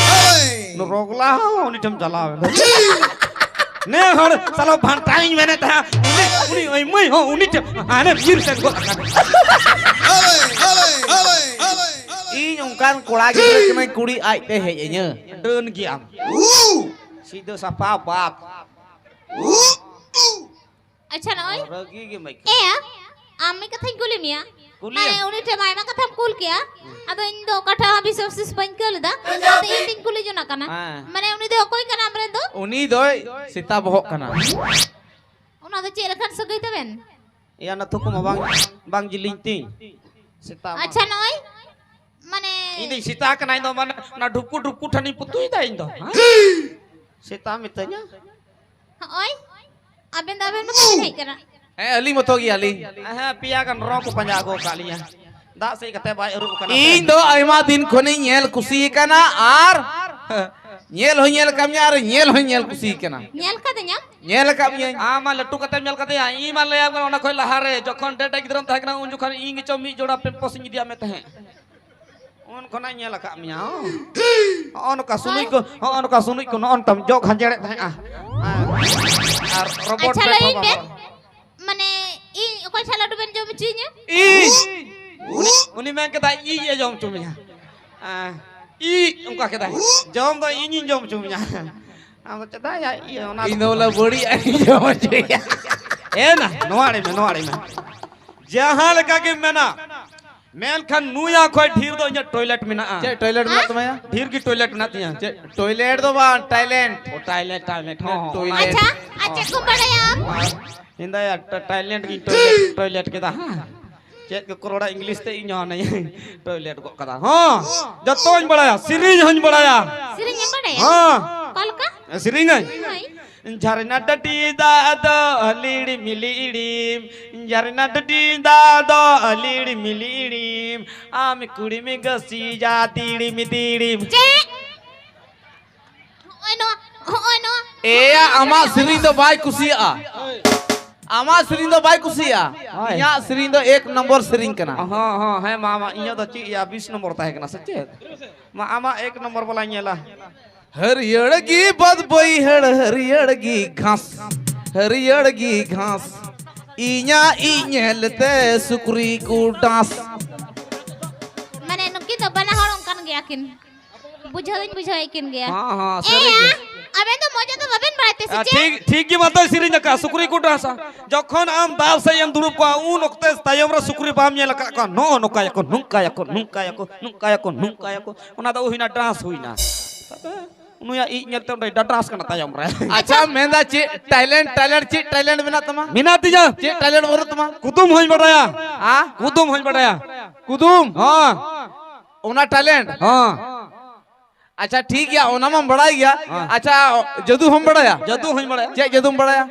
ᱨᱚᱜᱽᱞᱟ ᱦᱚᱸ ᱩᱱᱤ ᱴᱷᱮᱱ ᱪᱟᱞᱟᱣ ᱮᱱᱟ᱾ ᱱᱮ ᱦᱚᱲ ᱥᱟᱞᱟ ᱵᱷᱟᱱᱴᱟᱭᱤᱧ ᱢᱮᱱᱮᱫ ᱛᱟᱦᱮᱸᱫ, ᱩᱱᱤ, ᱩᱱᱤ ᱳᱭ ᱢᱟᱹᱭ ᱦᱚᱸ ᱩᱱᱤ ᱴᱷᱮᱱ ᱦᱟᱱᱮ ᱵᱤᱨ ᱥᱮᱱ ᱜᱚᱫ ᱟᱠᱟᱱᱟ᱾ ᱤᱧ ᱚᱱᱠᱟᱱ ᱠᱚᱲᱟ ᱜᱤᱫᱽᱨᱟᱹ ᱠᱟᱹᱱᱟᱹᱧ, ᱠᱩᱲᱤ ᱟᱡ ᱛᱮ ᱦᱮᱡ ᱟᱹᱧᱟᱹ᱾ ᱰᱟᱹᱱ ᱜᱮᱭᱟᱢ᱾ ᱥᱤᱫᱷᱟᱹ ᱥᱟᱯᱷᱟ ᱵᱟᱫ᱾ ᱟᱪᱪᱷᱟ, ᱱᱚᱜᱼᱚᱭ ᱨᱟᱹᱜᱤ ᱜᱮ ᱢᱟᱹᱭ᱾ ᱮᱭᱟ, ᱟᱢ ᱢᱤᱫ ᱠᱟᱛᱷᱟᱧ ᱠᱩᱞᱤ ᱢᱮᱭᱟ᱾ ᱠᱩᱞᱤ ᱢᱟᱱᱮ ᱮᱢ᱾ ᱩᱱᱤ ᱴᱷᱮᱱ ᱢᱟ ᱟᱭᱢᱟ ᱠᱟᱛᱷᱟᱢ ᱠᱩᱞ ᱠᱮᱭᱟ, ᱟᱫᱚ ᱤᱧ ᱫᱚ ᱚᱠᱟᱴᱟᱜ ᱦᱚᱸ ᱵᱤᱥᱮᱥ ᱵᱤᱥᱮᱥ ᱵᱟᱹᱧ ᱠᱟᱹᱞ ᱮᱫᱟ, ᱚᱱᱟᱛᱮ ᱤᱧ ᱛᱤᱧ ᱠᱩᱞᱤ ᱡᱚᱱᱟᱜ ᱠᱟᱱᱟ᱾ ᱦᱮᱸ᱾ ᱢᱟᱱᱮ ᱩᱱᱤ ᱫᱚ ᱚᱠᱚᱭ ᱠᱟᱱᱟ ᱟᱢᱨᱮᱱ ᱫᱚ? ᱩᱱᱤ ᱫᱚᱭ ᱥᱮᱛᱟ ᱵᱚᱦᱚᱜ ᱠᱟᱱᱟ᱾ ᱚᱱᱟ ᱫᱚ ᱪᱮᱫ ᱞᱮᱠᱟᱱ ᱥᱟᱹᱜᱟᱹᱭ ᱛᱟᱵᱮᱱ? ᱮᱭᱟ, ᱚᱱᱟ ᱛᱷᱩᱠᱩ ᱢᱟ ᱵᱟᱝ, ᱵᱟᱝ ᱡᱤᱞᱤᱧ ᱛᱤᱧ᱾ ᱥᱮᱛᱟ ᱢᱟ᱾ ᱟᱪᱪᱷᱟ, ᱱᱚᱜᱼᱚᱭ ᱢᱟᱱᱮ ᱤᱧ ᱫᱚᱧ ᱥᱮᱛᱟ ᱠᱟᱱᱟ, ᱤᱧ ᱫᱚ ᱢᱟᱱᱮ ᱚᱱᱟ ᱰᱷᱩᱯᱠᱩ ᱰᱷᱩᱯᱠᱩ ᱴᱷᱮᱱᱤᱧ ᱯᱩᱛᱩᱭ ᱫᱟ ᱤᱧ ᱫᱚ᱾ ᱦᱮᱸ? ᱥᱮᱛᱟ ᱢᱤᱛᱟᱹᱧᱟ᱾ ᱦᱚᱸᱜᱼᱚᱭ ᱟᱵᱮᱱ ᱫᱚ ᱟᱵᱮᱱ ᱢᱚᱛᱚ ᱵᱮᱱ ᱦᱮᱡ ᱠᱟᱱᱟ᱾ ᱦᱮᱸ, ᱟᱹᱞᱤᱧ ᱢᱚᱛᱚ ᱜᱮᱭᱟᱞᱤᱧ᱾ ᱦᱮᱸ, ᱯᱮᱭᱟ ᱜᱟᱱ ᱨᱚ ᱠᱚ ᱯᱟᱸᱡᱟ ᱟᱹᱜᱩ ᱟᱠᱟᱫ ᱞᱤᱧᱟ᱾ ᱫᱟᱜ ᱥᱮᱫ ᱠᱟᱛᱮ ᱵᱟᱭ ᱟᱹᱨᱩᱵ ᱠᱟᱱᱟ ᱥᱮ᱾ ᱤᱧ ᱫᱚ ᱟᱭᱢᱟ ᱫᱤᱱ ᱠᱷᱚᱱᱤᱧ ᱧᱮᱞ ᱠᱩᱥᱤ ᱠᱟᱱᱟ ᱟᱨ ᱧᱮᱞ ᱦᱚᱸᱧ ᱧᱮᱞ ᱠᱟᱫ ᱢᱮᱭᱟ ᱟᱨ ᱧᱮᱞ ᱦᱚᱸᱧ ᱧᱮᱞ ᱠᱩᱥᱤ ᱠᱟᱱᱟ᱾ ᱧᱮᱞ ᱠᱟᱫᱤᱧᱟᱢ? ᱧᱮᱞ ᱟᱠᱟᱫ ᱢᱤᱭᱟᱹᱧ᱾ ᱟᱢ ᱢᱟ ᱞᱟᱹᱴᱩ ᱠᱟᱛᱮᱢ ᱧᱮᱞ ᱠᱟᱫᱮᱭᱟ, ᱤᱧ ᱢᱟ ᱞᱟᱹᱭᱟᱢ ᱠᱟᱱᱟ ᱚᱱᱟ ᱠᱷᱚᱱ ᱞᱟᱦᱟᱨᱮ ᱡᱚᱠᱷᱚᱱ ᱰᱮᱰᱮ ᱜᱤᱫᱽᱨᱟᱹᱢ ᱛᱟᱦᱮᱸ ᱠᱟᱱᱟ ᱩᱱ ᱡᱚᱠᱷᱚᱱ ᱤᱧ ᱜᱮᱪᱚ ᱢᱤᱫ ᱡᱚᱲᱟ ᱯᱮᱢᱯᱚᱥ ᱤᱧ ᱤᱫᱤᱭᱟᱫ ᱢᱮ ᱛᱟᱦᱮᱸᱫ᱾ ᱩᱱ ᱠᱷᱚᱱᱟᱜ ᱤᱧ ᱧᱮᱞ ᱟᱠᱟᱫ ᱢᱮᱭᱟ᱾ ᱦᱚᱸ᱾ ᱦᱚᱸᱜᱼᱚ ᱱᱚᱝᱠᱟ ᱥᱩᱱᱩᱡ ᱠᱚ, ᱦᱚᱸᱜᱼᱚ ᱱᱚᱝᱠᱟ ᱥᱩᱱᱩᱡ ᱠᱚ ᱱᱚᱜᱼᱚ ᱱᱚᱝᱠᱟᱢ ᱡᱚᱜ ᱠᱷᱟᱸᱡᱮᱲᱮᱫ ᱛᱟᱦᱮᱸᱜᱼᱟ᱾ ᱦᱮᱸ᱾ ᱟᱨ ᱨᱚᱵᱚᱴ ᱟᱪᱪᱷᱟ, ᱵᱮᱜᱽ ᱞᱟᱹᱭᱟᱹᱧ ᱦᱚᱸ ᱯᱮ, ᱵᱟᱵᱟ᱾ ᱢᱟᱱᱮ ᱤᱧ ᱚᱠᱚᱭ ᱴᱷᱮᱱ ᱞᱟᱹᱰᱩ ᱵᱮᱱ ᱡᱚᱢ ᱦᱚᱪᱚᱭᱤᱧᱟ? ᱤᱧ! ᱩᱱᱤ, ᱩᱱᱤ ᱢᱮᱱ ᱠᱮᱫᱟᱭ, "ᱤᱧ ᱮ ᱡᱚᱢ ᱦᱚᱪᱚ ᱢᱮᱭᱟ᱾ ᱟᱸ, ᱤᱧ!" ᱚᱱᱠᱟ ᱠᱮᱫᱟᱭ᱾ ᱡᱚᱢ ᱫᱚ ᱤᱧᱤᱧ ᱡᱚᱢ ᱦᱚᱪᱚ ᱢᱮᱭᱟ᱾ ᱟᱢ ᱫᱚ ᱪᱮᱫᱟᱜ ᱭᱟ, ᱤᱭᱟᱹ, ᱚᱱᱟ ᱤᱧ ᱫᱚ ᱵᱚᱞᱮ ᱵᱟᱹᱲᱤᱡ ᱟᱜ ᱤᱧ ᱡᱚᱢ ᱦᱚᱪᱚᱭᱟ᱾ ᱮ ᱱᱟ, ᱱᱚᱣᱟ ᱟᱲᱮ ᱢᱮ, ᱱᱚᱣᱟ ᱟᱲᱮ ᱢᱮ᱾ ᱡᱟᱦᱟᱸ ᱞᱮᱠᱟ ᱜᱮᱢ ᱢᱮᱱᱟ, ᱢᱮᱱᱠᱷᱟᱱ ᱱᱩᱭᱟ ᱠᱷᱚᱡ ᱰᱷᱮᱨ ᱫᱚ ᱤᱧᱟᱹᱜ ᱴᱚᱭᱞᱮᱴ ᱢᱮᱱᱟᱜᱼᱟ᱾ ᱪᱮᱫ ᱴᱚᱭᱞᱮᱴ ᱢᱮᱱᱟᱜ ᱛᱟᱢᱟ ᱭᱟ? ᱰᱷᱮᱨ ᱜᱮ ᱴᱚᱭᱞᱮᱴ ᱢᱮᱱᱟᱜ ᱛᱤᱧᱟ᱾ ᱪᱮᱫ ᱴᱚᱭᱞᱮᱴ ᱫᱚ ᱵᱟᱝ, ᱴᱟᱭᱞᱮᱱᱴ᱾ ᱚ, ᱴᱚᱭᱞᱮᱴ, ᱴᱚᱭᱞᱮᱴ᱾ ᱦᱚᱸ, ᱦᱚᱸ᱾ ᱴᱚᱭᱞᱮᱴ᱾ ᱟᱪᱪᱷᱟ, ᱟᱨ ᱪᱮᱫ ᱠᱚᱢ ᱵᱟᱲᱟᱭᱟ ᱟᱢ? ᱤᱧ ᱫᱚ ᱭᱟ, ᱴᱟ-, ᱴᱟᱭᱞᱮᱱᱴ ᱜᱤᱧ ᱴᱚᱭᱞᱮᱴ, ᱴᱚᱭᱞᱮᱴ ᱠᱮᱫᱟ, ᱦᱮᱸ᱾ ᱪᱮᱫ ᱠᱚᱠᱚ ᱨᱚᱲᱟ ᱤᱝᱞᱤᱥ ᱛᱮ, ᱤᱧ ᱦᱚᱸ ᱦᱟᱱᱮ ᱴᱚᱭᱞᱮᱴ ᱜᱚᱜ ᱠᱟᱫᱟ᱾ ᱦᱚᱸ, ᱡᱚᱛᱚᱧ ᱵᱟᱲᱟᱭᱟ, ᱥᱮᱨᱮᱧ ᱦᱚᱸᱧ ᱵᱟᱲᱟᱭᱟ᱾ ᱥᱮᱨᱮᱧ ᱮᱢ ᱵᱟᱲᱟᱭᱟ? ᱦᱚᱸ᱾ ᱚᱠᱟ ᱞᱮᱠᱟ? ᱥᱮᱨᱮᱧᱟᱹᱧ᱾ ᱦᱳᱭ᱾ ᱡᱷᱟᱨᱱᱟ ᱰᱟᱹᱰᱤ ᱫᱟᱜ ᱫᱚ ᱞᱤᱲᱤᱢ ᱞᱤᱲᱤᱢ, ᱡᱷᱟᱨᱱᱟ ᱰᱟᱹᱰᱤ ᱫᱟᱜ ᱫᱚ ᱞᱤᱲᱤᱢ ᱞᱤᱲᱤᱢ, ᱟᱢ ᱠᱩᱲᱤᱢ ᱜᱟᱹᱥᱤᱭᱟ ᱫᱤᱲᱤᱢ ᱫᱤᱲᱤᱢ᱾ ᱪᱮᱫ? ᱦᱚᱸᱜᱼᱚᱭ ᱱᱚᱣᱟ, ᱦᱚᱸᱜᱼᱚᱭ ᱱᱚᱣᱟ᱾ ᱮᱭᱟ, ᱟᱢᱟᱜ ᱥᱮᱨᱮᱧ ᱫᱚ ᱵᱟᱭ ᱠᱩᱥᱤᱭᱟᱜᱼᱟ᱾ ᱟᱢᱟᱜ ᱥᱮᱨᱮᱧ ᱫᱚ ᱵᱟᱭ ᱠᱩᱥᱤᱭᱟᱜᱼᱟ᱾ ᱦᱳᱭ᱾ ᱤᱧᱟᱹᱜ ᱥᱮᱨᱮᱧ ᱫᱚ ᱮᱠ ᱱᱚᱢᱵᱚᱨ ᱥᱮᱨᱮᱧ ᱠᱟᱱᱟ᱾ ᱦᱚᱸ, ᱦᱚᱸ, ᱦᱮᱸ, ᱢᱟ, ᱢᱟ, ᱤᱧᱟᱹᱜ ᱫᱚ ᱪᱮᱫ ᱭᱟ, ᱵᱤᱥ ᱱᱚᱢᱵᱚᱨ ᱛᱟᱦᱮᱸ ᱠᱟᱱᱟ ᱥᱮ ᱪᱮᱫ? ᱢᱟ, ᱟᱢᱟᱜ ᱮᱠ ᱱᱚᱢᱵᱚᱨ ᱵᱟᱞᱟᱧ ᱧᱮᱞᱟ᱾ ᱦᱟᱹᱨᱭᱟᱹᱲ ᱜᱮ ᱵᱟᱹᱫᱽ ᱵᱟᱹᱭᱦᱟᱹᱲ, ᱦᱟᱹᱨᱭᱟᱹᱲ ᱜᱮ ᱜᱷᱟᱥ, ᱦᱟᱹᱨᱭᱟᱹᱲ ᱜᱮ ᱜᱷᱟᱥ, ᱤᱧᱟᱹᱜ ᱤᱡ ᱧᱮᱞᱛᱮ ᱥᱩᱠᱨᱤ ᱠᱚ ᱰᱟᱸᱥ᱾ ᱢᱟᱱᱮ, ᱱᱩᱠᱤᱱ ᱫᱚ ᱵᱟᱱᱟ ᱦᱚᱲ ᱚᱱᱠᱟᱱ ᱜᱮᱭᱟ ᱠᱤᱱ᱾ ᱵᱩᱡᱷᱟᱹᱣ ᱫᱚᱧ ᱵᱩᱡᱷᱟᱹᱣᱮᱫ ᱠᱤᱱ ᱜᱮᱭᱟ᱾ ᱦᱚᱸ, ᱦᱚᱸ, ᱮ ᱥᱟᱹᱨᱤ ᱭᱟ, ᱜᱮ᱾ ᱟᱵᱮᱱ ᱫᱚ ᱢᱚᱡᱟ ᱫᱚ ᱵᱟᱵᱮᱱ ᱵᱟᱲᱟᱭ ᱛᱮ ᱥᱮ ᱟᱨ ᱪᱮᱫ? ᱴᱷᱤᱠ, ᱴᱷᱤᱠ ᱜᱮ ᱢᱟᱛᱚᱭ ᱥᱮᱨᱮᱧ ᱟᱠᱟᱫ, ᱥᱩᱠᱨᱤ ᱠᱚ ᱰᱟᱸᱥᱟ᱾ ᱡᱚᱠᱷᱚᱱ ᱟᱢ ᱫᱟᱣ ᱥᱮᱫ ᱮᱢ ᱫᱩᱲᱩᱵ ᱠᱚᱜᱼᱟ, ᱩᱱ ᱚᱠᱛᱮ ᱛᱟᱭᱚᱢ ᱨᱮ ᱥᱩᱠᱨᱤ ᱵᱟᱢ ᱧᱮᱞ ᱟᱠᱟᱫ ᱠᱚᱣᱟ, ᱱᱚᱜᱼᱚ ᱱᱚᱝᱠᱟᱭᱟᱠᱚ, ᱱᱚᱝᱠᱟᱭᱟᱠᱚ, ᱱᱚᱝᱠᱟᱭᱟᱠᱚ, ᱱᱚᱝᱠᱟᱭᱟᱠᱚ, ᱱᱚᱝᱠᱟᱭᱟᱠᱚ, ᱚᱱᱟ ᱫᱚ ᱦᱩᱭᱱᱟ ᱰᱟᱸᱥ ᱦᱩᱭᱱᱟ᱾ ᱛᱚᱵᱮ ᱩᱱᱤᱭᱟᱜ ᱤᱡ ᱧᱮᱞᱛᱮ ᱚᱸᱰᱮ ᱰᱟᱰᱨᱟᱥ ᱠᱟᱱᱟ ᱛᱟᱭᱚᱢ ᱨᱮ᱾ ᱟᱪᱪᱷᱟ, ᱢᱮᱱᱫᱟ ᱪᱮᱫ ᱴᱮᱞᱮᱱᱴ, ᱴᱮᱞᱮᱱᱴ, ᱪᱮᱫ ᱴᱮᱞᱮᱱᱴ ᱢᱮᱱᱟᱜ ᱛᱟᱢᱟ? ᱢᱮᱱᱟᱜ ᱛᱤᱧᱟ᱾ ᱪᱮᱫ ᱴᱮᱞᱮᱱᱴ ᱵᱟᱹᱱᱩᱜ ᱛᱟᱢᱟ? ᱠᱩᱫᱩᱢ ᱦᱚᱧ ᱵᱟᱰᱟᱭᱟ᱾ ᱦᱮᱸ? ᱠᱩᱫᱩᱢ ᱦᱚᱧ ᱵᱟᱰᱟᱭᱟ᱾ ᱠᱩᱫᱩᱢ? ᱦᱚᱸ᱾ ᱚᱱᱟ ᱴᱮᱞᱮᱱᱴ? ᱦᱚᱸ᱾ ᱟᱪᱪᱷᱟ, ᱴᱷᱤᱠ ᱜᱮᱭᱟ, ᱚᱱᱟ ᱢᱟᱢ ᱵᱟᱲᱟᱭ ᱜᱮᱭᱟ᱾ ᱦᱮᱸ᱾ ᱟᱪᱪᱷᱟ, ᱡᱟᱹᱫᱩ ᱦᱚᱸᱢ ᱵᱟᱲᱟᱭᱟ? ᱡᱟᱹᱫᱩ ᱦᱚᱸᱧ ᱵᱟᱲᱟᱭᱟ᱾ ᱪᱮᱫ ᱡᱟᱹᱫᱩᱢ ᱵᱟᱲᱟᱭᱟ?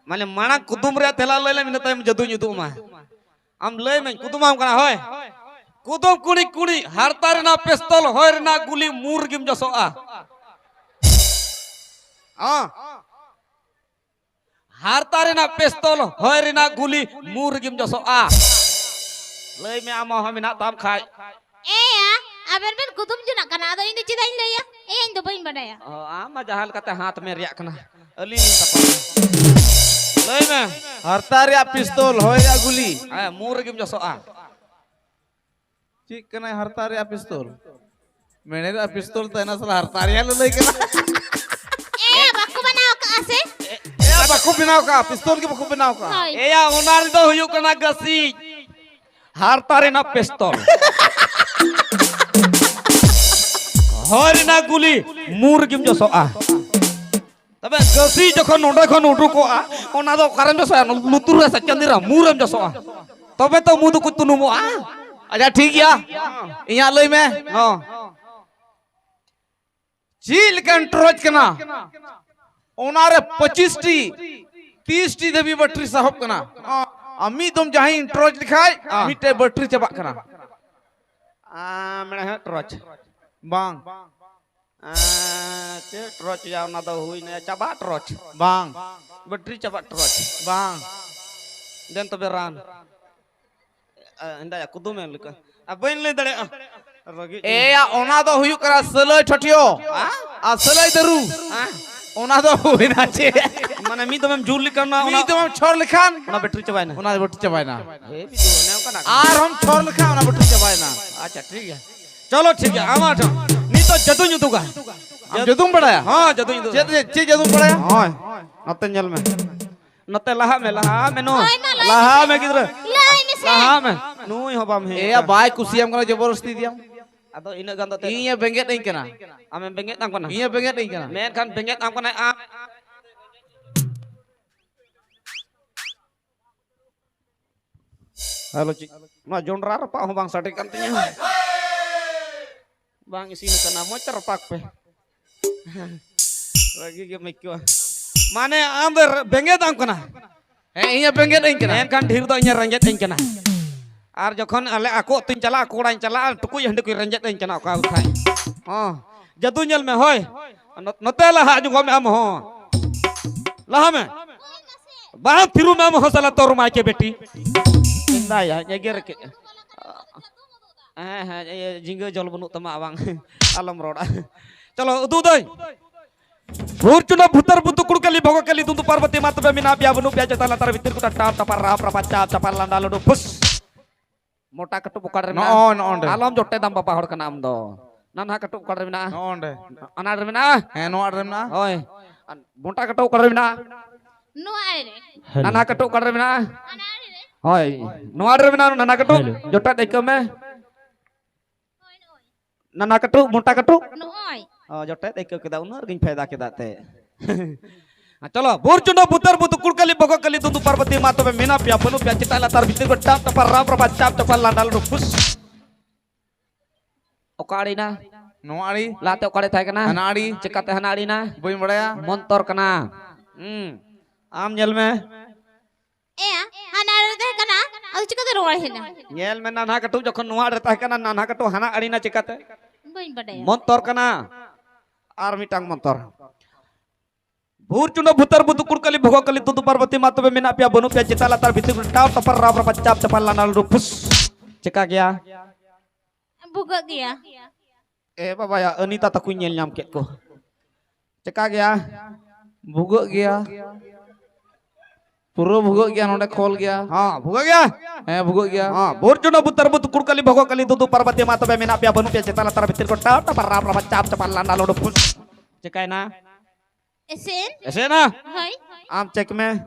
ᱢᱟᱱᱮ, ᱢᱟᱲᱟᱝ ᱠᱩᱫᱩᱢ ᱨᱮᱭᱟᱜ ᱛᱮᱞᱟ ᱞᱟᱹᱭ ᱞᱮᱢ, ᱤᱱᱟᱹ ᱛᱟᱭᱚᱢ ᱡᱟᱹᱫᱩᱧ ᱩᱫᱩᱜ ᱟᱢᱟ᱾ ᱟᱢ ᱞᱟᱹᱭ ᱢᱮ, ᱠᱩᱫᱩᱢᱟᱢ ᱠᱟᱱᱟ, ᱦᱳᱭ᱾ ᱠᱩᱫᱩᱢ ᱠᱩᱲᱤ ᱠᱩᱲᱤ, ᱦᱟᱨᱛᱟ ᱨᱮᱱᱟᱜ ᱯᱤᱥᱛᱚᱞ, ᱦᱚᱭ ᱨᱮᱱᱟᱜ ᱜᱩᱞᱤ, ᱢᱩ ᱨᱮᱜᱮᱢ ᱡᱚᱥᱚᱜᱼᱟ᱾ ᱦᱚᱸ᱾ ᱦᱟᱨᱛᱟ ᱨᱮᱱᱟᱜ ᱯᱤᱥᱛᱚᱞ, ᱦᱚᱭ ᱨᱮᱱᱟᱜ ᱜᱩᱞᱤ, ᱢᱩ ᱨᱮᱜᱮᱢ ᱡᱚᱥᱚᱜᱼᱟ᱾ ᱞᱟᱹᱭ ᱢᱮ, ᱟᱢᱟᱜ ᱦᱚᱸ ᱢᱮᱱᱟᱜ ᱛᱟᱢ ᱠᱷᱟᱡ᱾ ᱮᱭᱟ, ᱟᱵᱮᱱ ᱵᱮᱱ ᱠᱩᱫᱩᱢ ᱡᱚᱱᱟᱜ ᱠᱟᱱᱟ, ᱟᱫᱚ ᱤᱧ ᱫᱚ ᱪᱮᱫᱟᱜ ᱤᱧ ᱞᱟᱹᱭᱟ? ᱮᱭᱟ, ᱤᱧ ᱫᱚ ᱵᱟᱹᱧ ᱵᱟᱰᱟᱭᱟ᱾ ᱚ, ᱟᱢ ᱢᱟ ᱡᱟᱦᱟᱸ ᱞᱮᱠᱟᱛᱮ ᱦᱟᱛ ᱢᱮ ᱨᱮᱭᱟᱜ ᱠᱟᱱᱟ᱾ ᱟᱹᱞᱤᱧ ᱞᱤᱧ ᱛᱟᱯᱟᱢᱟ᱾ ᱞᱟᱹᱭ ᱢᱮ᱾ ᱦᱟᱨᱛᱟ ᱨᱮᱭᱟᱜ ᱯᱤᱥᱛᱚᱞ, ᱦᱚᱭ ᱨᱮᱭᱟᱜ ᱜᱩᱞᱤ᱾ ᱦᱮᱸ, ᱢᱩ ᱨᱮᱜᱮᱢ ᱡᱚᱥᱚᱜᱼᱟ᱾ ᱪᱮᱫ ᱠᱟᱱᱟᱭ ᱦᱟᱨᱛᱟ ᱨᱮᱭᱟᱜ ᱯᱤᱥᱛᱚᱞ? ᱢᱮᱬᱦᱮᱫ ᱨᱮᱭᱟᱜ ᱯᱤᱥᱛᱚᱞ ᱛᱟᱦᱮᱱᱟ, ᱥᱟᱞᱟ ᱦᱟᱨᱛᱟ ᱨᱮᱭᱟᱜ ᱞᱟᱹᱞᱟᱹᱭ ᱠᱟᱱᱟ᱾ ᱮ, ᱵᱟᱠᱚ ᱵᱮᱱᱟᱣ ᱠᱟᱜᱼᱟ ᱥᱮ? ᱮ, ᱵᱟᱠᱚ ᱵᱮᱱᱟᱣ ᱠᱟᱜᱼᱟ, ᱯᱤᱥᱛᱚᱞ ᱜᱮ ᱵᱟᱠᱚ ᱵᱮᱱᱟᱣ ᱠᱟᱜᱼᱟ᱾ ᱦᱳᱭ᱾ ᱮᱭᱟ, ᱚᱱᱟ ᱨᱮᱫᱚ ᱦᱩᱭᱩᱜ ᱠᱟᱱᱟ ᱜᱟᱹᱥᱤᱡ᱾ ᱦᱟᱨᱛᱟ ᱨᱮᱱᱟᱜ ᱯᱤᱥᱛᱚᱞ᱾ ᱦᱚᱭ ᱨᱮᱱᱟᱜ ᱜᱩᱞᱤ, ᱢᱩ ᱨᱮᱜᱮᱢ ᱡᱚᱥᱚᱜᱼᱟ᱾ ᱛᱚᱵᱮ ᱜᱟᱹᱥᱤ ᱡᱚᱠᱷᱚᱱ ᱱᱚᱸᱰᱮ ᱠᱷᱚᱱ ᱩᱰᱩᱠᱚᱜᱼᱟ, ᱚᱱᱟ ᱫᱚ ᱚᱠᱟᱨᱮᱢ ᱡᱚᱥᱚᱜᱼᱟ? ᱞᱩᱛᱩᱨ ᱨᱮ ᱥᱮ ᱪᱟᱸᱫᱤ ᱨᱮ, ᱢᱩ ᱨᱮᱢ ᱡᱚᱥᱚᱜᱼᱟ᱾ ᱛᱚᱵᱮ ᱛᱚ ᱢᱩ ᱫᱚᱠᱚ ᱛᱩᱱᱩᱢᱚᱜᱼᱟ᱾ ᱟᱪᱪᱷᱟ, ᱴᱷᱤᱠ ᱜᱮᱭᱟ, ᱤᱧᱟᱹᱜ ᱞᱟᱹᱭ ᱢᱮ᱾ ᱦᱚᱸ᱾ ᱪᱮᱫ ᱞᱮᱠᱟᱱ ᱴᱚᱨᱪ ᱠᱟᱱᱟ? ᱚᱱᱟᱨᱮ ᱯᱚᱸᱪᱤᱥ ᱴᱤ, ᱛᱤᱥ ᱴᱤ ᱫᱷᱟᱹᱵᱤᱡ ᱵᱮᱴᱨᱤ ᱥᱟᱦᱚᱵ ᱠᱟᱱᱟ᱾ ᱟᱨ ᱢᱤᱫ ᱫᱚᱢ ᱡᱟᱦᱟᱸᱭ ᱴᱚᱨᱪ ᱞᱮᱠᱷᱟᱡ, ᱦᱮᱸ᱾ ᱢᱤᱫᱴᱮᱡ ᱵᱮᱴᱨᱤ ᱪᱟᱵᱟᱜ ᱠᱟᱱᱟ᱾ ᱟᱨ ᱢᱮᱲᱦᱮᱫ ᱴᱚᱨᱪ᱾ ᱵᱟᱝ᱾ ᱟᱨ ᱪᱮᱫ ᱴᱚᱨᱪ ᱭᱟ, ᱚᱱᱟ ᱫᱚ ᱦᱩᱭᱱᱟ ᱪᱟᱵᱟ ᱴᱚᱨᱪ᱾ ᱵᱟᱝ᱾ ᱵᱮᱴᱨᱤ ᱪᱟᱵᱟ ᱴᱚᱨᱪ᱾ ᱵᱟᱝ᱾ ᱫᱮᱱ ᱛᱚᱵᱮ ᱨᱟᱱ᱾ ᱟ, ᱦᱮᱸᱫᱟᱭᱟ, ᱠᱩᱫᱩᱢ ᱮᱢ ᱞᱮᱠᱟ᱾ ᱟ, ᱵᱟᱹᱧ ᱞᱟᱹᱭ ᱫᱟᱲᱮᱭᱟᱜᱼᱟ᱾ ᱨᱟᱹᱜᱤ ᱜᱮ᱾ ᱮᱭᱟ, ᱚᱱᱟ ᱫᱚ ᱦᱩᱭᱩᱜ ᱠᱟᱱᱟ ᱥᱟᱹᱞᱟᱹᱭ ᱴᱷᱟᱹᱴᱭᱚ᱾ ᱦᱮᱸ? ᱟᱨ ᱥᱟᱹᱞᱟᱹᱭ ᱫᱟᱹᱨᱩ᱾ ᱦᱮᱸ? ᱚᱱᱟ ᱫᱚ ᱦᱩᱭᱱᱟ ᱪᱮᱫ? ᱢᱟᱱᱮ ᱢᱤᱫ ᱫᱚᱢᱮᱢ ᱡᱩᱞ ᱞᱮᱠᱷᱟᱱ ᱚᱱᱟ, ᱢᱤᱫ ᱚᱱᱟ ᱫᱚᱢᱮᱢ ᱪᱷᱚᱨ ᱞᱮᱠᱷᱟᱱ ᱚᱱᱟ ᱵᱮᱴᱨᱤ ᱪᱟᱵᱟᱭᱮᱱᱟ᱾ ᱚᱱᱟ ᱵᱮᱴᱨᱤ ᱪᱟᱵᱟᱭᱮᱱᱟ᱾ ᱦᱮᱸ, ᱵᱤᱫᱩ, ᱚᱱᱮ ᱚᱱᱠᱟᱱᱟᱜ ᱠᱟᱱᱟ᱾ ᱟᱨᱦᱚᱸᱢ ᱪᱷᱚᱨ ᱞᱮᱠᱷᱟᱱ ᱚᱱᱟ ᱵᱮᱴᱨᱤ ᱪᱟᱵᱟᱭᱮᱱᱟ᱾ ᱟᱪᱪᱷᱟ, ᱴᱷᱤᱠ ᱜᱮᱭᱟ᱾ ᱪᱚᱞᱚ, ᱴᱷᱤᱠ ᱜᱮᱭᱟ, ᱟᱢ ᱟᱴᱷᱟᱢ᱾ ᱱᱤᱛᱚᱜ ᱡᱟᱹᱫᱩᱧ ᱩᱫᱩᱜᱟ᱾ ᱟᱢ ᱡᱟᱹᱫᱩᱢ ᱵᱟᱲᱟᱭᱟ? ᱦᱚᱸ, ᱡᱟᱹᱫᱩᱧ ᱩᱫᱩᱜᱟ᱾ ᱪᱮᱫ, ᱪᱮᱫ ᱡᱟᱹᱫᱩᱢ ᱵᱟᱲᱟᱭᱟ? ᱦᱳᱭ, ᱱᱚᱛᱮ ᱧᱮᱞ ᱢᱮ᱾ ᱱᱚᱛᱮ ᱞᱟᱦᱟᱜ ᱢᱮ, ᱞᱟᱦᱟᱜ ᱢᱮ, ᱱᱚ᱾ ᱦᱳᱭ, ᱢᱟ, ᱞᱟᱦᱟᱜ ᱞᱟᱦᱟᱜ ᱢᱮ, ᱢᱮ᱾ ᱜᱤᱫᱽᱨᱟᱹ᱾ ᱞᱟᱹᱭ ᱢᱮᱥᱮ᱾ ᱞᱟᱦᱟᱜ ᱢᱮ᱾ ᱱᱩᱭ ᱦᱚᱸ ᱵᱟᱢ ᱦᱮᱡ ᱮᱭᱟ, ᱟᱠᱟᱱ᱾ ᱵᱟᱭ ᱠᱩᱥᱤᱭᱟᱢ ᱠᱟᱱᱟ, ᱡᱚᱵᱚᱨᱫᱚᱥᱛᱤ ᱤᱫᱤᱭᱟᱢ᱾ ᱟᱫᱚ ᱤᱱᱟᱹᱜ ᱜᱟᱱ ᱫᱚ ᱮᱱᱛᱮᱫ ᱤᱧᱮ ᱵᱮᱸᱜᱮᱫ ᱟᱹᱧ ᱠᱟᱱᱟ᱾ ᱟᱢᱮᱢ ᱵᱮᱸᱜᱮᱫ ᱟᱢ ᱠᱟᱱᱟ᱾ ᱤᱧᱮ ᱵᱮᱸᱜᱮᱫ ᱟᱹᱧ ᱠᱟᱱᱟ᱾ ᱢᱮᱱᱠᱷᱟᱱ ᱵᱮᱸᱜᱮᱫ ᱟᱢ ᱠᱟᱱᱟᱭ ᱟᱢ᱾ ᱦᱮᱞᱳ, ᱪᱮᱫ? ᱱᱚᱣᱟ ᱡᱚᱱᱰᱨᱟ ᱨᱟᱯᱟᱜ ᱦᱚᱸ ᱵᱟᱝ ᱥᱟᱰᱮ ᱠᱟᱱ ᱛᱤᱧᱟᱹ᱾ ᱵᱟᱝ ᱤᱥᱤᱱ ᱟᱠᱟᱱᱟ, ᱢᱚᱡᱽ ᱛᱮ ᱨᱟᱯᱟᱜ ᱯᱮ᱾ ᱨᱟᱹᱜᱤ ᱜᱮᱢ ᱟᱹᱭᱠᱟᱹᱣᱟ᱾ ᱢᱟᱱᱮ ᱟᱢ ᱫᱚ ᱵᱮᱸᱜᱮᱫ ᱟᱢ ᱠᱟᱱᱟ᱾ ᱦᱮᱸ, ᱤᱧᱮ ᱵᱮᱸᱜᱮᱫ ᱟᱹᱧ ᱠᱟᱱᱟ᱾ ᱢᱮᱱᱠᱷᱟᱱ ᱰᱷᱮᱨ ᱫᱚ ᱤᱧᱮ ᱨᱮᱸᱜᱮᱡ ᱟᱹᱧ ᱠᱟᱱᱟ᱾ ᱟᱨ ᱡᱚᱠᱷᱚᱱ ᱟᱞᱮ ᱟᱠᱚ ᱟᱹᱛᱩᱧ ᱪᱟᱞᱟᱜᱼᱟ, ᱟᱠᱚ ᱚᱲᱟᱜ ᱤᱧ ᱪᱟᱞᱟᱜᱼᱟ, ᱴᱩᱠᱩᱡ ᱦᱟᱺᱰᱤ ᱠᱚ ᱨᱮᱸᱜᱮᱡ ᱟᱹᱧ ᱠᱟᱱᱟ ᱚᱠᱟ ᱡᱚᱠᱷᱟᱡ᱾ ᱦᱚᱸ, ᱡᱟᱹᱫᱩ ᱧᱮᱞ ᱢᱮ, ᱦᱳᱭ᱾ ᱱᱚ-, ᱱᱚᱛᱮ ᱞᱟᱦᱟ ᱧᱚᱜᱚᱜ ᱢᱮ ᱟᱢ ᱦᱚᱸ᱾ ᱞᱟᱦᱟ ᱢᱮ᱾ ᱵᱟᱝ ᱛᱷᱤᱨᱩ ᱢᱮ ᱟᱢ ᱦᱚᱸ ᱥᱟᱞᱟ ᱛᱚᱨ ᱢᱟᱭ ᱠᱮ ᱵᱮᱴᱤ᱾ ᱢᱮᱱᱫᱟᱭᱟ, ᱮᱜᱮᱨ ᱠᱮᱫ᱾ ᱦᱮᱸ, ᱦᱮᱸ, ᱤᱭᱟᱹ, ᱡᱷᱤᱸᱜᱟᱹ ᱡᱚᱞ ᱵᱟᱹᱱᱩᱜ ᱛᱟᱢᱟ ᱵᱟᱝ᱾ ᱟᱞᱚᱢ ᱨᱚᱲᱟ᱾ ᱪᱚᱞᱚ, ᱩᱫᱩᱜ ᱫᱟᱹᱧ᱾ ᱵᱷᱩᱨ ᱪᱩᱱᱟᱹ ᱵᱷᱩᱛᱟᱨ ᱵᱩᱛᱩ ᱠᱩᱲᱠᱟᱹᱞᱤ ᱵᱷᱚᱜᱚᱠᱟᱞᱤ ᱫᱩᱸᱫᱩ ᱯᱟᱨᱵᱚᱛᱤ ᱢᱟ ᱛᱚᱵᱮ ᱢᱮᱱᱟᱜ ᱯᱮᱭᱟ, ᱵᱟᱹᱱᱩᱜ ᱯᱮᱭᱟ, ᱪᱮᱛᱟᱱ ᱞᱟᱛᱟᱨ ᱵᱷᱤᱛᱤᱨ ᱜᱚᱴᱟ ᱴᱟᱯ ᱴᱟᱯᱟᱨ ᱨᱟᱯ ᱨᱟᱯᱟ ᱪᱟᱯ ᱪᱟᱯᱟᱨ ᱞᱟᱸᱰᱟ ᱞᱩᱰᱩ ᱯᱷᱩᱥ᱾ ᱢᱚᱴᱟ ᱠᱟᱹᱴᱩᱵ ᱚᱠᱟᱨᱮ ᱢᱮᱱᱟᱜᱼᱟ? ᱱᱚᱜᱼᱚᱭ, ᱱᱚᱜᱼᱚ ᱱᱚᱸᱰᱮ᱾ ᱟᱞᱚᱢ ᱡᱚᱴᱮᱫᱟᱢ ᱵᱟᱵᱟ ᱦᱚᱲ ᱠᱟᱱᱟ ᱟᱢ ᱫᱚ᱾ ᱱᱟᱱᱦᱟ ᱠᱟᱹᱴᱩᱵ ᱚᱠᱟᱨᱮ ᱢᱮᱱᱟᱜᱼᱟ? ᱱᱚᱜᱼᱚ ᱱᱚᱸᱰᱮ᱾ ᱟᱱᱟᱴ ᱨᱮ ᱢᱮᱱᱟᱜᱼᱟ? ᱦᱮᱸ, ᱱᱚᱣᱟ ᱟᱲᱮ ᱨᱮ ᱢᱮᱱᱟᱜᱼᱟ᱾ ᱦᱳᱭ᱾ ᱟᱨ ᱢᱚᱴᱟ ᱠᱟᱹᱴᱩᱵ ᱚᱠᱟᱨᱮ ᱢᱮᱱᱟᱜᱼᱟ? ᱱᱚᱣᱟ ᱟᱲᱮ ᱨᱮ᱾ ᱦᱮᱞᱳ᱾ ᱱᱟᱱᱦᱟ ᱠᱟᱹᱴᱩᱵ ᱚᱠᱟᱨᱮ ᱢᱮᱱᱟᱜᱼᱟ? ᱦᱟᱱᱟ ᱟᱲᱮ ᱨᱮ᱾ ᱦᱳᱭ᱾ ᱱᱚᱣᱟ ᱟᱲᱮ ᱨᱮ ᱢᱮᱱᱟᱜᱼᱟ, ᱱᱟᱱᱦᱟ ᱠᱟᱹᱴᱩᱵ᱾ ᱦᱮᱞᱳ᱾ ᱡᱚᱴᱮᱫ ᱟᱹᱭᱠᱟᱹᱣ ᱢᱮ᱾ ᱦᱳᱭ, ᱱᱚᱜᱼᱚᱭ᱾ ᱱᱟᱱᱦᱟ ᱠᱟᱹᱴᱩᱵ, ᱢᱚᱴᱟ ᱠᱟᱹᱴᱩᱵ? ᱱᱚᱜᱼᱚᱭ᱾ ᱚ, ᱡᱚᱴᱮᱫ ᱟᱹᱭᱠᱟᱹᱣ ᱠᱮᱫᱟ, ᱩᱱᱟᱹᱜ ᱨᱮᱜᱤᱧ ᱯᱷᱟᱭᱫᱟ ᱠᱮᱫᱟ ᱛᱮ᱾ ᱪᱚᱞᱚ, ᱵᱩᱨ ᱪᱩᱱᱰᱚ ᱵᱩᱛᱟᱹᱨ ᱵᱩᱛᱩ ᱠᱩᱲᱠᱟᱹᱞᱤ ᱵᱚᱜᱚ ᱠᱟᱹᱞᱤ ᱫᱩᱸᱫᱩ ᱯᱟᱨᱵᱚᱛᱤ ᱢᱟ ᱛᱚᱵᱮ ᱢᱮᱱᱟᱜ ᱯᱮᱭᱟ, ᱵᱟᱹᱱᱩᱜ ᱯᱮᱭᱟ, ᱪᱮᱛᱟᱱ ᱞᱟᱛᱟᱨ ᱵᱷᱤᱛᱤᱨ ᱠᱚ ᱴᱟᱯ ᱴᱟᱯᱟ ᱨᱟᱯ ᱨᱟᱯᱟ ᱪᱟᱯ ᱪᱟᱯᱟ ᱞᱟᱸᱰᱟ ᱞᱩᱰᱩ ᱯᱷᱩᱥ᱾ ᱚᱠᱟ ᱟᱲᱮᱱᱟ? ᱱᱚᱣᱟ ᱟᱹᱲᱤ᱾ ᱞᱟᱦᱟᱛᱮ ᱚᱠᱟᱨᱮ ᱛᱟᱦᱮᱸ ᱠᱟᱱᱟ? ᱦᱟᱱᱟ ᱟᱹᱲᱤ᱾ ᱪᱮᱠᱟᱛᱮ ᱦᱟᱱᱟ ᱟᱹᱲᱤᱱᱟ? ᱵᱟᱹᱧ ᱵᱟᱲᱟᱭᱟ᱾ ᱢᱚᱱᱛᱚᱨ ᱠᱟᱱᱟ᱾ ᱦᱩᱸ᱾ ᱟᱢ ᱧᱮᱞ ᱢᱮ᱾ ᱮᱭᱟ, ᱦᱟᱱᱟ ᱟᱹᱲᱤ ᱨᱮ ᱛᱟᱦᱮᱸ ᱠᱟᱱᱟ, ᱟᱫᱚ ᱪᱤᱠᱟᱹᱛᱮ ᱨᱩᱣᱟᱹᱲ ᱦᱮᱡ ᱮᱱᱟ? ᱧᱮᱞ ᱢᱮ, ᱱᱟᱱᱦᱟ ᱠᱟᱹᱴᱩᱵ ᱡᱚᱠᱷᱚᱱ ᱱᱚᱣᱟ ᱟᱹᱲᱤ ᱨᱮ ᱛᱟᱦᱮᱸ ᱠᱟᱱᱟ, ᱱᱟᱱᱦᱟ ᱠᱟᱹᱴᱩᱵ ᱦᱟᱱᱟ ᱟᱹᱲᱤᱱᱟ ᱪᱤᱠᱟᱹᱛᱮ? ᱵᱟᱹᱧ ᱵᱟᱰᱟᱭᱟ᱾ ᱢᱚᱱᱛᱚᱨ ᱠᱟᱱᱟ᱾ ᱟᱨ ᱢᱤᱫᱴᱟᱝ ᱢᱚᱱᱛᱚᱨ᱾ ᱵᱷᱩᱨ ᱪᱩᱱᱰᱚ ᱵᱷᱩᱛᱟᱨ ᱵᱩᱛᱩ ᱠᱩᱲᱠᱟᱞᱤ ᱵᱷᱚᱜᱚ ᱠᱟᱞᱤ ᱫᱩᱫᱩ ᱯᱟᱨᱵᱚᱛᱤ ᱢᱟ ᱛᱚᱵᱮ ᱢᱮᱱᱟᱜ ᱯᱮᱭᱟ ᱵᱟᱹᱱᱩᱜ ᱯᱮᱭᱟ ᱪᱮᱛᱟᱱ ᱞᱟᱛᱟᱨ ᱵᱷᱤᱛᱤᱨ ᱴᱟᱣ ᱴᱚᱯᱟᱨ ᱨᱟᱯ ᱨᱟᱯᱟ ᱪᱟᱯ ᱪᱟᱯᱟᱨ ᱞᱟᱱᱟ ᱞᱩᱰᱩ ᱯᱷᱩᱥ᱾ ᱪᱮᱠᱟ ᱜᱮᱭᱟ? ᱵᱷᱩᱜᱟᱹᱜ ᱜᱮᱭᱟ᱾ ᱮ ᱵᱟᱵᱟᱭᱟ, ᱟᱹᱱᱤᱛᱟ ᱛᱟᱠᱚᱧ ᱧᱮᱞ ᱧᱟᱢ ᱠᱮᱫ ᱠᱚ᱾ ᱪᱮᱠᱟ ᱜᱮᱭᱟ? ᱵᱷᱩᱜᱟᱹᱜ ᱜᱮᱭᱟ᱾ ᱯᱩᱨᱟᱹ ᱵᱷᱩᱜᱟᱹᱜ ᱜᱮᱭᱟ, ᱱᱚᱰᱮ ᱠᱷᱚᱞ ᱜᱮᱭᱟ᱾ ᱦᱚᱸ, ᱵᱷᱩᱜᱟᱹᱜ ᱜᱮᱭᱟ᱾ ᱦᱮᱸ, ᱵᱷᱩᱜᱟᱹᱜ ᱜᱮᱭᱟ᱾ ᱦᱚᱸ, ᱵᱷᱩᱨ ᱪᱩᱱᱰᱚ ᱵᱷᱩᱛᱟᱨ ᱵᱩᱛᱩ ᱠᱩᱲᱠᱟᱞᱤ ᱵᱷᱚᱜᱚ ᱠᱟᱞᱤ ᱫᱩᱫᱩ ᱯᱟᱨᱵᱚᱛᱤ ᱢᱟ ᱛᱚᱵᱮ ᱢᱮᱱᱟᱜ ᱯᱮᱭᱟ ᱵᱟᱹᱱᱩᱜ ᱯᱮᱭᱟ ᱪᱮᱛᱟᱱ ᱞᱟᱛᱟᱨ ᱵᱷᱤᱛᱤᱨ ᱠᱚ ᱴᱟᱣ ᱴᱚᱯᱟᱨ ᱨᱟᱯ ᱨᱟᱯᱟ ᱪᱟᱯ ᱪᱟᱯᱟᱨ ᱞᱟᱱᱟ ᱞᱩᱰᱩ ᱯᱷᱩᱥ᱾ ᱪᱮᱠᱟᱭᱱᱟ? ᱮᱥᱮᱱ? ᱮᱥᱮ ᱮᱱᱟ? ᱦᱳᱭ᱾ ᱟᱢ ᱪᱮᱠ ᱢᱮ᱾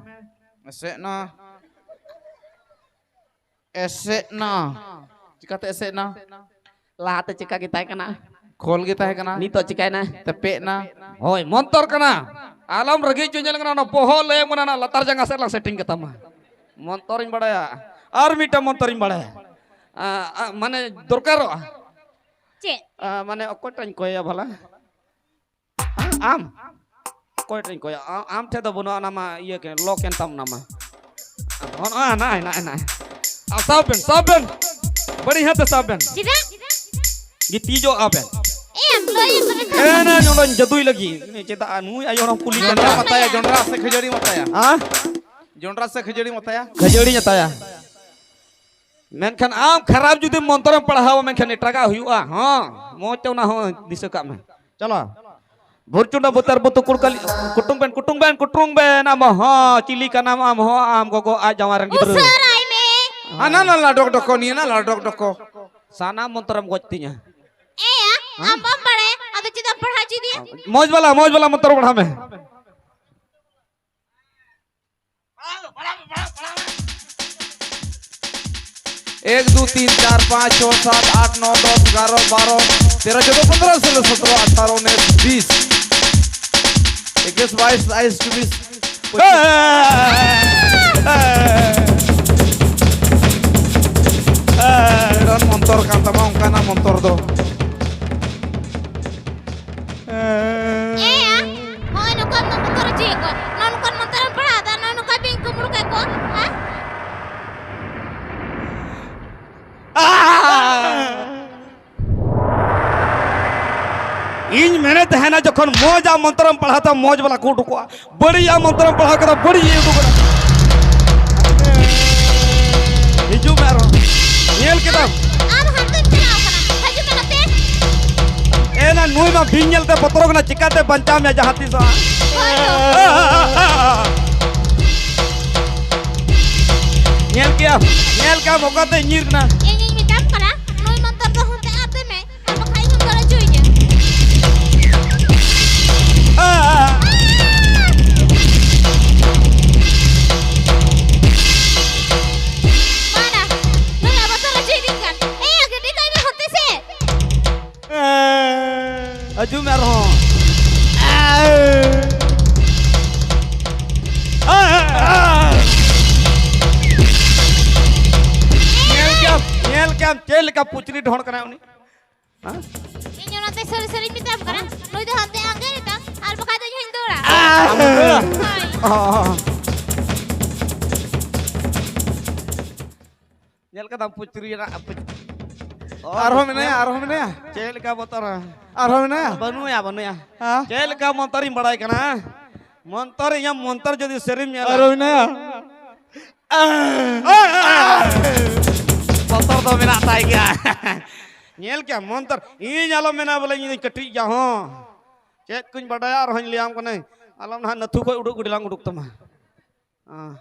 ᱮᱥᱮᱫ ᱮᱱᱟ᱾ ᱮᱥᱮᱫ ᱮᱱᱟ᱾ ᱪᱤᱠᱟᱛᱮ ᱮᱥᱮᱫ ᱮᱱᱟ? ᱞᱟᱦᱟᱛᱮ ᱪᱮᱠᱟ ᱜᱮ ᱛᱟᱦᱮᱸ ᱠᱟᱱᱟ? ᱠᱷᱚᱞ ᱜᱮ ᱛᱟᱦᱮᱸ ᱠᱟᱱᱟ᱾ ᱱᱤᱛᱚᱜ ᱪᱤᱠᱟᱭᱱᱟ? ᱛᱮᱯᱮᱫ ᱮᱱᱟ᱾ ᱦᱳᱭ, ᱢᱚᱱᱛᱚᱨ ᱠᱟᱱᱟ᱾ ᱟᱞᱚᱢ ᱨᱟᱹᱜᱤ ᱦᱚᱪᱚᱧᱟ, ᱧᱮᱞ ᱠᱟᱱᱟ, ᱚᱱᱟ ᱵᱚᱦᱚᱜ ᱞᱟᱹᱭ ᱟᱢ ᱠᱟᱱᱟ, ᱚᱱᱟ ᱞᱟᱛᱟᱨ ᱡᱟᱸᱜᱟ ᱥᱮᱫ ᱞᱟᱝ ᱥᱮᱴᱤᱝ ᱠᱟᱛᱟᱢᱟ᱾ ᱢᱚᱱᱛᱚᱨᱤᱧ ᱵᱟᱲᱟᱭᱟ᱾ ᱟᱨ ᱢᱤᱫᱴᱟᱝ ᱢᱚᱱᱛᱚᱨᱤᱧ ᱵᱟᱲᱟᱭᱟ᱾ ᱟ, ᱟ, ᱢᱟᱱᱮ ᱫᱚᱨᱠᱟᱨᱚᱜᱼᱟ᱾ ᱪᱮᱫ? ᱟ, ᱢᱟᱱᱮ ᱚᱠᱚᱭᱴᱟᱜ ᱤᱧ ᱠᱚᱭᱟ ᱵᱷᱟᱞᱟ? ᱟᱢ? ᱚᱠᱚᱭ ᱴᱷᱮᱱ ᱠᱚᱭᱟ? ᱟ-, ᱟᱢ ᱴᱷᱮᱱ ᱫᱚ ᱵᱟᱹᱱᱩᱜᱼᱟ, ᱚᱱᱟ ᱢᱟ ᱤᱭᱟᱹ ᱠᱮ, ᱞᱚ ᱠᱮᱱ ᱛᱟᱢ ᱚᱱᱟ ᱢᱟ᱾ ᱱᱚᱜᱼᱚ ᱱᱚᱣᱟ ᱦᱮᱱᱟᱜᱼᱟ, ᱦᱮᱱᱟᱜᱼᱟ, ᱦᱮᱱᱟᱜᱼᱟ᱾ ᱟᱨ ᱥᱟᱵ ᱵᱮᱱ, ᱥᱟᱵ ᱵᱮᱱ᱾ ᱵᱟᱹᱲᱤᱡ ᱦᱟᱛᱮ ᱥᱟᱵ ᱵᱮᱱ᱾ ᱪᱮᱫᱟᱜ? ᱜᱤᱛᱤᱡᱚᱜ ᱟᱵᱮᱱ᱾ ᱮ, ᱟᱢ ᱫᱚ ᱤᱭᱟᱹ ᱠᱚᱨᱮ ᱮ, ᱱᱟ, ᱱᱚᱰᱮᱧ ᱡᱟᱫᱩᱭ ᱞᱟᱹᱜᱤᱫ᱾ ᱩᱱᱤ ᱪᱮᱫᱟᱜ ᱱᱩᱭ ᱟᱭᱳ ᱦᱚᱲ ᱠᱩᱞᱤ ᱠᱟᱱᱟ? ᱡᱚᱱᱰᱨᱟ ᱢᱟᱛᱟᱭᱟ, ᱡᱚᱱᱰᱨᱟ ᱥᱮ ᱠᱷᱟᱹᱡᱟᱹᱲᱤ ᱢᱟᱛᱟᱭᱟ? ᱦᱮᱸ? ᱡᱚᱱᱰᱨᱟ ᱥᱮ ᱠᱷᱟᱹᱡᱟᱹᱲᱤ ᱢᱟᱛᱟᱭᱟ? ᱠᱷᱟᱹᱡᱟᱹᱲᱤᱧ ᱟᱛᱟᱭᱟ᱾ ᱢᱮᱱᱠᱷᱟᱱ ᱟᱢ ᱠᱷᱟᱨᱟᱯ ᱡᱩᱫᱤ ᱢᱚᱱᱛᱨᱚᱢ ᱯᱟᱲᱦᱟᱣᱟ, ᱢᱮᱱᱠᱷᱟᱱ ᱮᱴᱟᱜᱟᱜ ᱦᱩᱭᱩᱜᱼᱟ᱾ ᱦᱚᱸ, ᱢᱚᱡᱽ ᱛᱮ ᱚᱱᱟ ᱦᱚᱸ ᱫᱤᱥᱟᱹ ᱠᱟᱜ ᱢᱮ᱾ ᱪᱚᱞᱚ᱾ ᱵᱷᱩᱨᱪᱩᱱᱰᱟ ᱵᱩᱛᱟᱨ ᱵᱩᱛᱩ ᱠᱩᱲᱠᱟᱞᱤ, ᱠᱩᱴᱩᱝ ᱵᱮᱱ, ᱠᱩᱴᱩᱝ ᱵᱮᱱ, ᱠᱩᱴᱩᱝ ᱵᱮᱱ, ᱟᱢ ᱦᱚᱸ ᱪᱤᱞᱤ ᱠᱟᱱᱟᱢ, ᱟᱢ ᱦᱚᱸ ᱟᱢ ᱜᱚᱜᱚ ᱟᱡ ᱡᱟᱶᱟᱭ ᱨᱮᱱ ᱜᱤᱫᱽᱨᱟᱹ᱾ ᱩᱥᱟᱹᱨᱟᱭ ᱢᱮ᱾ ᱦᱟᱱᱟ ᱱᱟ ᱞᱟᱰᱚᱠ ᱰᱚᱠᱚ, ᱱᱤᱭᱟᱹ ᱱᱟ ᱞᱟᱰᱚᱠ ᱰᱚᱠᱚ᱾ ᱥᱟᱱᱟᱢ ᱢᱚᱱᱛᱨᱚᱢ ᱜᱚᱡ ᱛᱤᱧᱟ᱾ ᱮᱭᱟ, ᱟᱢ ᱵᱟᱢ ᱵᱟᱲᱟᱭᱟ, ᱟᱫᱚ ᱪᱮᱫᱟᱜ ᱮᱢ ᱯᱟᱲᱦᱟᱣ ᱦᱚᱪᱚᱭᱮᱫᱤᱧᱟ? ᱢᱚᱡᱽ ᱵᱟᱞᱟ, ᱢᱚᱡᱽ ᱵᱟᱞᱟ ᱢᱚᱱᱛᱨᱚ ᱯᱟᱲᱦᱟᱣ ᱢᱮ᱾ एक, दो, तीन, चार, पाँच, छः, सात, आठ, नौ, दस, ग्यारह, बारह, तेरह, चौदह, पन्द्रह, सोलह, सत्रह, अठारह, उन्नीस, बीस, इक्कीस, बाईस, तेईस, चौबीस, ᱯᱚᱸᱪᱤᱥ᱾ ᱮ, ᱮ, ᱮ, ᱮ, ᱢᱚᱱᱛᱚᱨ ᱠᱟᱱ ᱛᱟᱢᱟ, ᱚᱱᱠᱟᱱᱟᱜ ᱢᱚᱱᱛᱚᱨ ᱫᱚ᱾ ᱤᱧ ᱢᱮᱱᱮᱫ ᱛᱟᱦᱮᱱᱟ, ᱡᱚᱠᱷᱚᱱ ᱢᱚᱡᱽ ᱟᱜ ᱢᱚᱱᱛᱨᱚᱢ ᱯᱟᱲᱦᱟᱣ ᱛᱟᱢ, ᱢᱚᱡᱽ ᱵᱟᱞᱟ ᱠᱚ ᱩᱰᱩᱠᱚᱜᱼᱟ, ᱵᱟᱹᱲᱤᱡ ᱟᱜ ᱢᱚᱱᱛᱨᱚᱢ ᱯᱟᱲᱦᱟᱣ ᱠᱮᱫᱟ, ᱵᱟᱹᱲᱤᱡ ᱤᱭᱟᱹ ᱩᱰᱩᱠᱚᱜᱼᱟ᱾ ᱦᱤᱡᱩᱜ ᱢᱮ ᱟᱨᱦᱚᱸ, ᱧᱮᱞ ᱠᱮᱫᱟᱢ᱾ ᱟᱢ ᱦᱟᱱᱛᱮᱢ ᱪᱟᱞᱟᱣ ᱠᱟᱱᱟ, ᱦᱤᱡᱩᱜ ᱢᱮ ᱱᱚᱛᱮ᱾ ᱮ ᱱᱟ, ᱱᱩᱭ ᱢᱟ ᱵᱤᱧ ᱧᱮᱞᱛᱮ ᱵᱚᱛᱚᱨᱚᱜ ᱠᱟᱱᱟ, ᱪᱤᱠᱟᱛᱮ ᱵᱟᱧᱪᱟᱣ ᱢᱮᱭᱟ ᱡᱟᱦᱟᱸ ᱛᱤᱥ ᱦᱚᱸ? ᱦᱳᱭ ᱛᱚ᱾ ᱧᱮᱞ ᱠᱮᱭᱟᱢ, ᱧᱮᱞ ᱠᱮᱭᱟᱢ ᱚᱠᱟᱛᱮ ᱧᱤᱨ ᱠᱟᱱᱟ᱾ ᱤᱧᱤᱧ ᱢᱮᱛᱟᱢ ᱠᱟᱱᱟ, ᱱᱩᱭ ᱢᱚᱱᱛᱚᱨ ᱫᱚ ᱦᱟᱱᱛᱮ ᱟᱹᱛᱩᱭ ᱢᱮ᱾ ᱟᱨ ᱵᱟᱠᱷᱟᱡ ᱤᱧ ᱫᱚ ᱨᱟᱹᱡᱩᱭ ᱜᱮ᱾ ᱢᱟᱱᱟ, ᱱᱩᱭ ᱟᱵᱚ ᱫᱚ ᱨᱟᱹᱡᱩᱭ ᱫᱤᱧ ᱠᱟᱱ᱾ ᱮᱭ, ᱜᱟᱹᱰᱤ ᱠᱟᱭ ᱢᱮ ᱦᱚᱛᱮ ᱥᱮ᱾ ᱦᱤᱡᱩᱜ ᱢᱮ ᱟᱨᱦᱚᱸ᱾ ᱧᱮᱞ ᱠᱮᱭᱟᱢ, ᱧᱮᱞ ᱠᱮᱭᱟᱢ ᱪᱮᱫ ᱞᱮᱠᱟ ᱯᱩᱪᱨᱤ ᱰᱷᱚᱲ ᱠᱟᱱᱟᱭ ᱩᱱᱤ᱾ ᱦᱮᱸ? ᱤᱧ ᱚᱱᱟᱛᱮ ᱥᱟᱹᱨᱤ ᱥᱟᱹᱨᱤᱧ ᱢᱮᱛᱟᱢ ᱠᱟᱱᱟ, ᱱᱩᱭ ᱫᱚ ᱦᱟᱱᱛᱮ ᱟᱸᱜᱮ ᱨᱮᱛᱟᱢ, ᱟᱨ ᱵᱟᱠᱷᱟᱡ ᱫᱚ ᱤᱧ ᱦᱚᱧ ᱫᱟᱹᱲᱟ᱾ ᱟᱢ ᱫᱟᱹᱲᱟ? ᱦᱳᱭ᱾ ᱚ᱾ ᱧᱮᱞ ᱠᱟᱫᱟᱢ ᱯᱩᱪᱨᱤ ᱨᱮᱱᱟᱜ ᱯᱩᱪ-, ᱚ, ᱟᱨᱦᱚᱸ ᱢᱮᱱᱟᱭᱟ, ᱟᱨᱦᱚᱸ ᱢᱮᱱᱟᱭᱟ᱾ ᱪᱮᱫ ᱞᱮᱠᱟ ᱵᱚᱛᱚᱨᱟ? ᱟᱨᱦᱚᱸ ᱢᱮᱱᱟᱭᱟ᱾ ᱵᱟᱹᱱᱩᱭᱟ, ᱵᱟᱹᱱᱩᱭᱟ᱾ ᱦᱮᱸ? ᱪᱮᱫ ᱞᱮᱠᱟ ᱢᱚᱱᱛᱚᱨᱤᱧ ᱵᱟᱲᱟᱭ ᱠᱟᱱᱟ? ᱢᱚᱱᱛᱚᱨ, ᱤᱧᱟᱹᱜ ᱢᱚᱱᱛᱚᱨ ᱡᱩᱫᱤ ᱥᱟᱹᱨᱤᱢ ᱧᱮᱞᱟ᱾ ᱟᱨᱦᱚᱸ ᱢᱮᱱᱟᱭᱟ᱾ ᱵᱚᱛᱚᱨ ᱫᱚ ᱢᱮᱱᱟᱜ ᱛᱟᱭ ᱜᱮᱭᱟ᱾ ᱧᱮᱞ ᱠᱮᱭᱟ ᱢᱚᱱᱛᱚᱨ, ᱤᱧ ᱟᱞᱚᱢ ᱢᱮᱱᱟ ᱵᱚᱞᱮ ᱤᱧ ᱫᱚᱧ ᱠᱟᱹᱴᱤᱡ ᱜᱮᱭᱟ ᱦᱚᱸ᱾ ᱪᱮᱫ ᱠᱚᱧ ᱵᱟᱰᱟᱭᱟ ᱟᱨᱦᱚᱸᱧ ᱞᱟᱹᱭᱟᱢ ᱠᱟᱹᱱᱟᱹᱧ᱾ ᱟᱞᱚᱢ ᱱᱟᱦᱟᱜ ᱱᱟᱹᱛᱷᱩ ᱠᱷᱚᱡ ᱩᱰᱩᱠ ᱜᱟᱹᱰᱤ ᱞᱟᱝ ᱩᱰᱩᱠ ᱛᱟᱢᱟ᱾ ᱦᱮᱸ᱾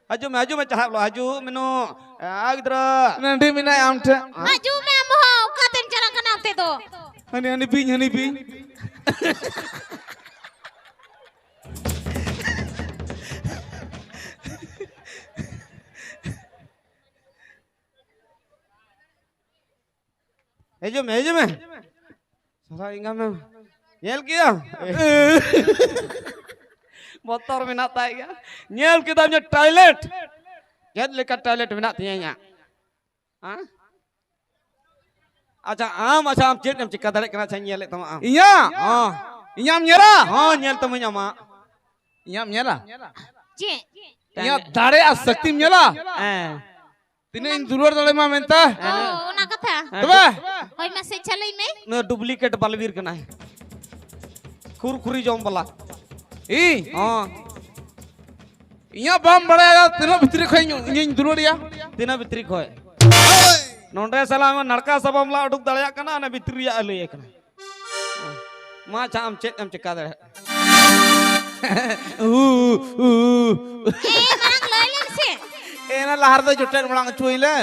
ᱦᱤᱡᱩᱜ ᱢᱮ, ᱦᱤᱡᱩᱜ ᱢᱮ, ᱪᱟᱦᱟᱵ ᱞᱚ, ᱦᱤᱡᱩᱜ ᱢᱮ ᱱᱩ᱾ ᱮ, ᱜᱤᱫᱽᱨᱟᱹ᱾ ᱱᱟᱹᱰᱤ ᱢᱮᱱᱟᱭᱟ ᱟᱢ ᱴᱷᱮᱱ᱾ ᱦᱤᱡᱩᱜ ᱢᱮ ᱟᱢ ᱦᱚᱸ, ᱚᱠᱟᱛᱮᱢ ᱪᱟᱞᱟᱜ ᱠᱟᱱᱟ ᱚᱱᱛᱮ ᱫᱚ? ᱦᱟᱹᱱᱤ, ᱦᱟᱹᱱᱤ ᱵᱤᱧ, ᱦᱟᱹᱱᱤ ᱵᱤᱧ᱾ ᱦᱤᱡᱩᱜ ᱢᱮ, ᱦᱤᱡᱩᱜ ᱢᱮ᱾ ᱥᱟᱞᱟ ᱮᱸᱜᱟ ᱢᱮ᱾ ᱧᱮᱞ ᱠᱮᱫᱟᱢ? ᱵᱚᱛᱚᱨ ᱢᱮᱱᱟᱜ ᱛᱟᱭ ᱜᱮᱭᱟ᱾ ᱧᱮᱞ ᱠᱮᱫᱟᱢ ᱡᱮ ᱴᱚᱭᱞᱮᱴ? ᱪᱮᱫ ᱞᱮᱠᱟ ᱴᱚᱭᱞᱮᱴ ᱢᱮᱱᱟᱜ ᱛᱤᱧᱟᱹ ᱤᱧᱟᱹᱜ? ᱦᱮᱸ? ᱟᱪᱪᱷᱟ, ᱟᱢ, ᱟᱪᱪᱷᱟ, ᱟᱢ ᱪᱮᱫ ᱮᱢ ᱪᱤᱠᱟ ᱫᱟᱲᱮᱭᱟᱜ ᱠᱟᱱᱟ? ᱟᱪᱪᱷᱟ, ᱧᱮᱞᱮᱫ ᱛᱟᱢᱟ ᱟᱢ᱾ ᱤᱧᱟᱹᱜ? ᱦᱚᱸ᱾ ᱤᱧᱟᱹᱜ ᱮᱢ ᱧᱮᱞᱟ? ᱦᱚᱸ, ᱧᱮᱞ ᱛᱟᱢᱟᱹᱧ ᱟᱢᱟᱜ᱾ ᱤᱧᱟᱹᱜ ᱮᱢ ᱧᱮᱞᱟ? ᱪᱮᱫ? ᱤᱧᱟᱹᱜ ᱫᱟᱲᱮ ᱟᱨ ᱥᱚᱠᱛᱤᱢ ᱧᱮᱞᱟ? ᱦᱮᱸ᱾ ᱛᱤᱱᱟᱹᱜ ᱤᱧ ᱫᱩᱞᱟᱹᱲ ᱫᱟᱲᱮᱭᱟᱢᱟ ᱢᱮᱱᱛᱮ? ᱚ, ᱚᱱᱟ ᱠᱟᱛᱷᱟ᱾ ᱛᱚᱵᱮ ᱦᱳᱭ, ᱢᱟᱥᱮ ᱟᱪᱪᱷᱟ ᱞᱟᱹᱭ ᱢᱮ᱾ ᱱᱩᱭ ᱰᱩᱯᱞᱤᱠᱮᱴ ᱵᱟᱞᱵᱤᱨ ᱠᱟᱱᱟᱭ᱾ ᱠᱩᱨᱠᱩᱨᱤ ᱡᱚᱢ ᱵᱟᱞᱟ᱾ ᱤᱧ ᱦᱚᱸ᱾ ᱤᱧᱟᱹᱜ ᱵᱟᱢ ᱵᱟᱲᱟᱭᱟ, ᱛᱤᱱᱟᱹᱜ ᱵᱷᱤᱛᱨᱤ ᱠᱷᱚᱡ ᱤᱧ, ᱤᱧᱤᱧ ᱫᱩᱞᱟᱹᱲᱤᱭᱟ? ᱛᱤᱱᱟᱹᱜ ᱵᱷᱤᱛᱨᱤ ᱠᱷᱚᱡ? ᱱᱚᱰᱮ ᱥᱟᱞᱟ ᱱᱟᱲᱠᱟ ᱥᱟᱵᱟᱢ ᱞᱟ ᱩᱰᱩᱠ ᱫᱟᱲᱮᱭᱟᱜ ᱠᱟᱱᱟ, ᱚᱱᱟ ᱵᱷᱤᱛᱨᱤ ᱨᱮᱭᱟᱜ ᱮ ᱞᱟᱹᱭ ᱠᱟᱱᱟ᱾ ᱢᱟ ᱟᱪᱪᱷᱟ, ᱟᱢ ᱪᱮᱫ ᱮᱢ ᱪᱮᱠᱟ ᱫᱟᱲᱮᱭᱟᱜ? ᱩ, ᱩ᱾ ᱮ, ᱢᱟᱲᱟᱝ ᱞᱟᱹᱭ ᱞᱮᱢ ᱥᱮ᱾ ᱮᱱᱟ ᱞᱟᱦᱟ ᱨᱮᱫᱚ ᱡᱚᱴᱮᱫ ᱢᱟᱲᱟᱝ ᱦᱚᱪᱚᱭ ᱞᱮ᱾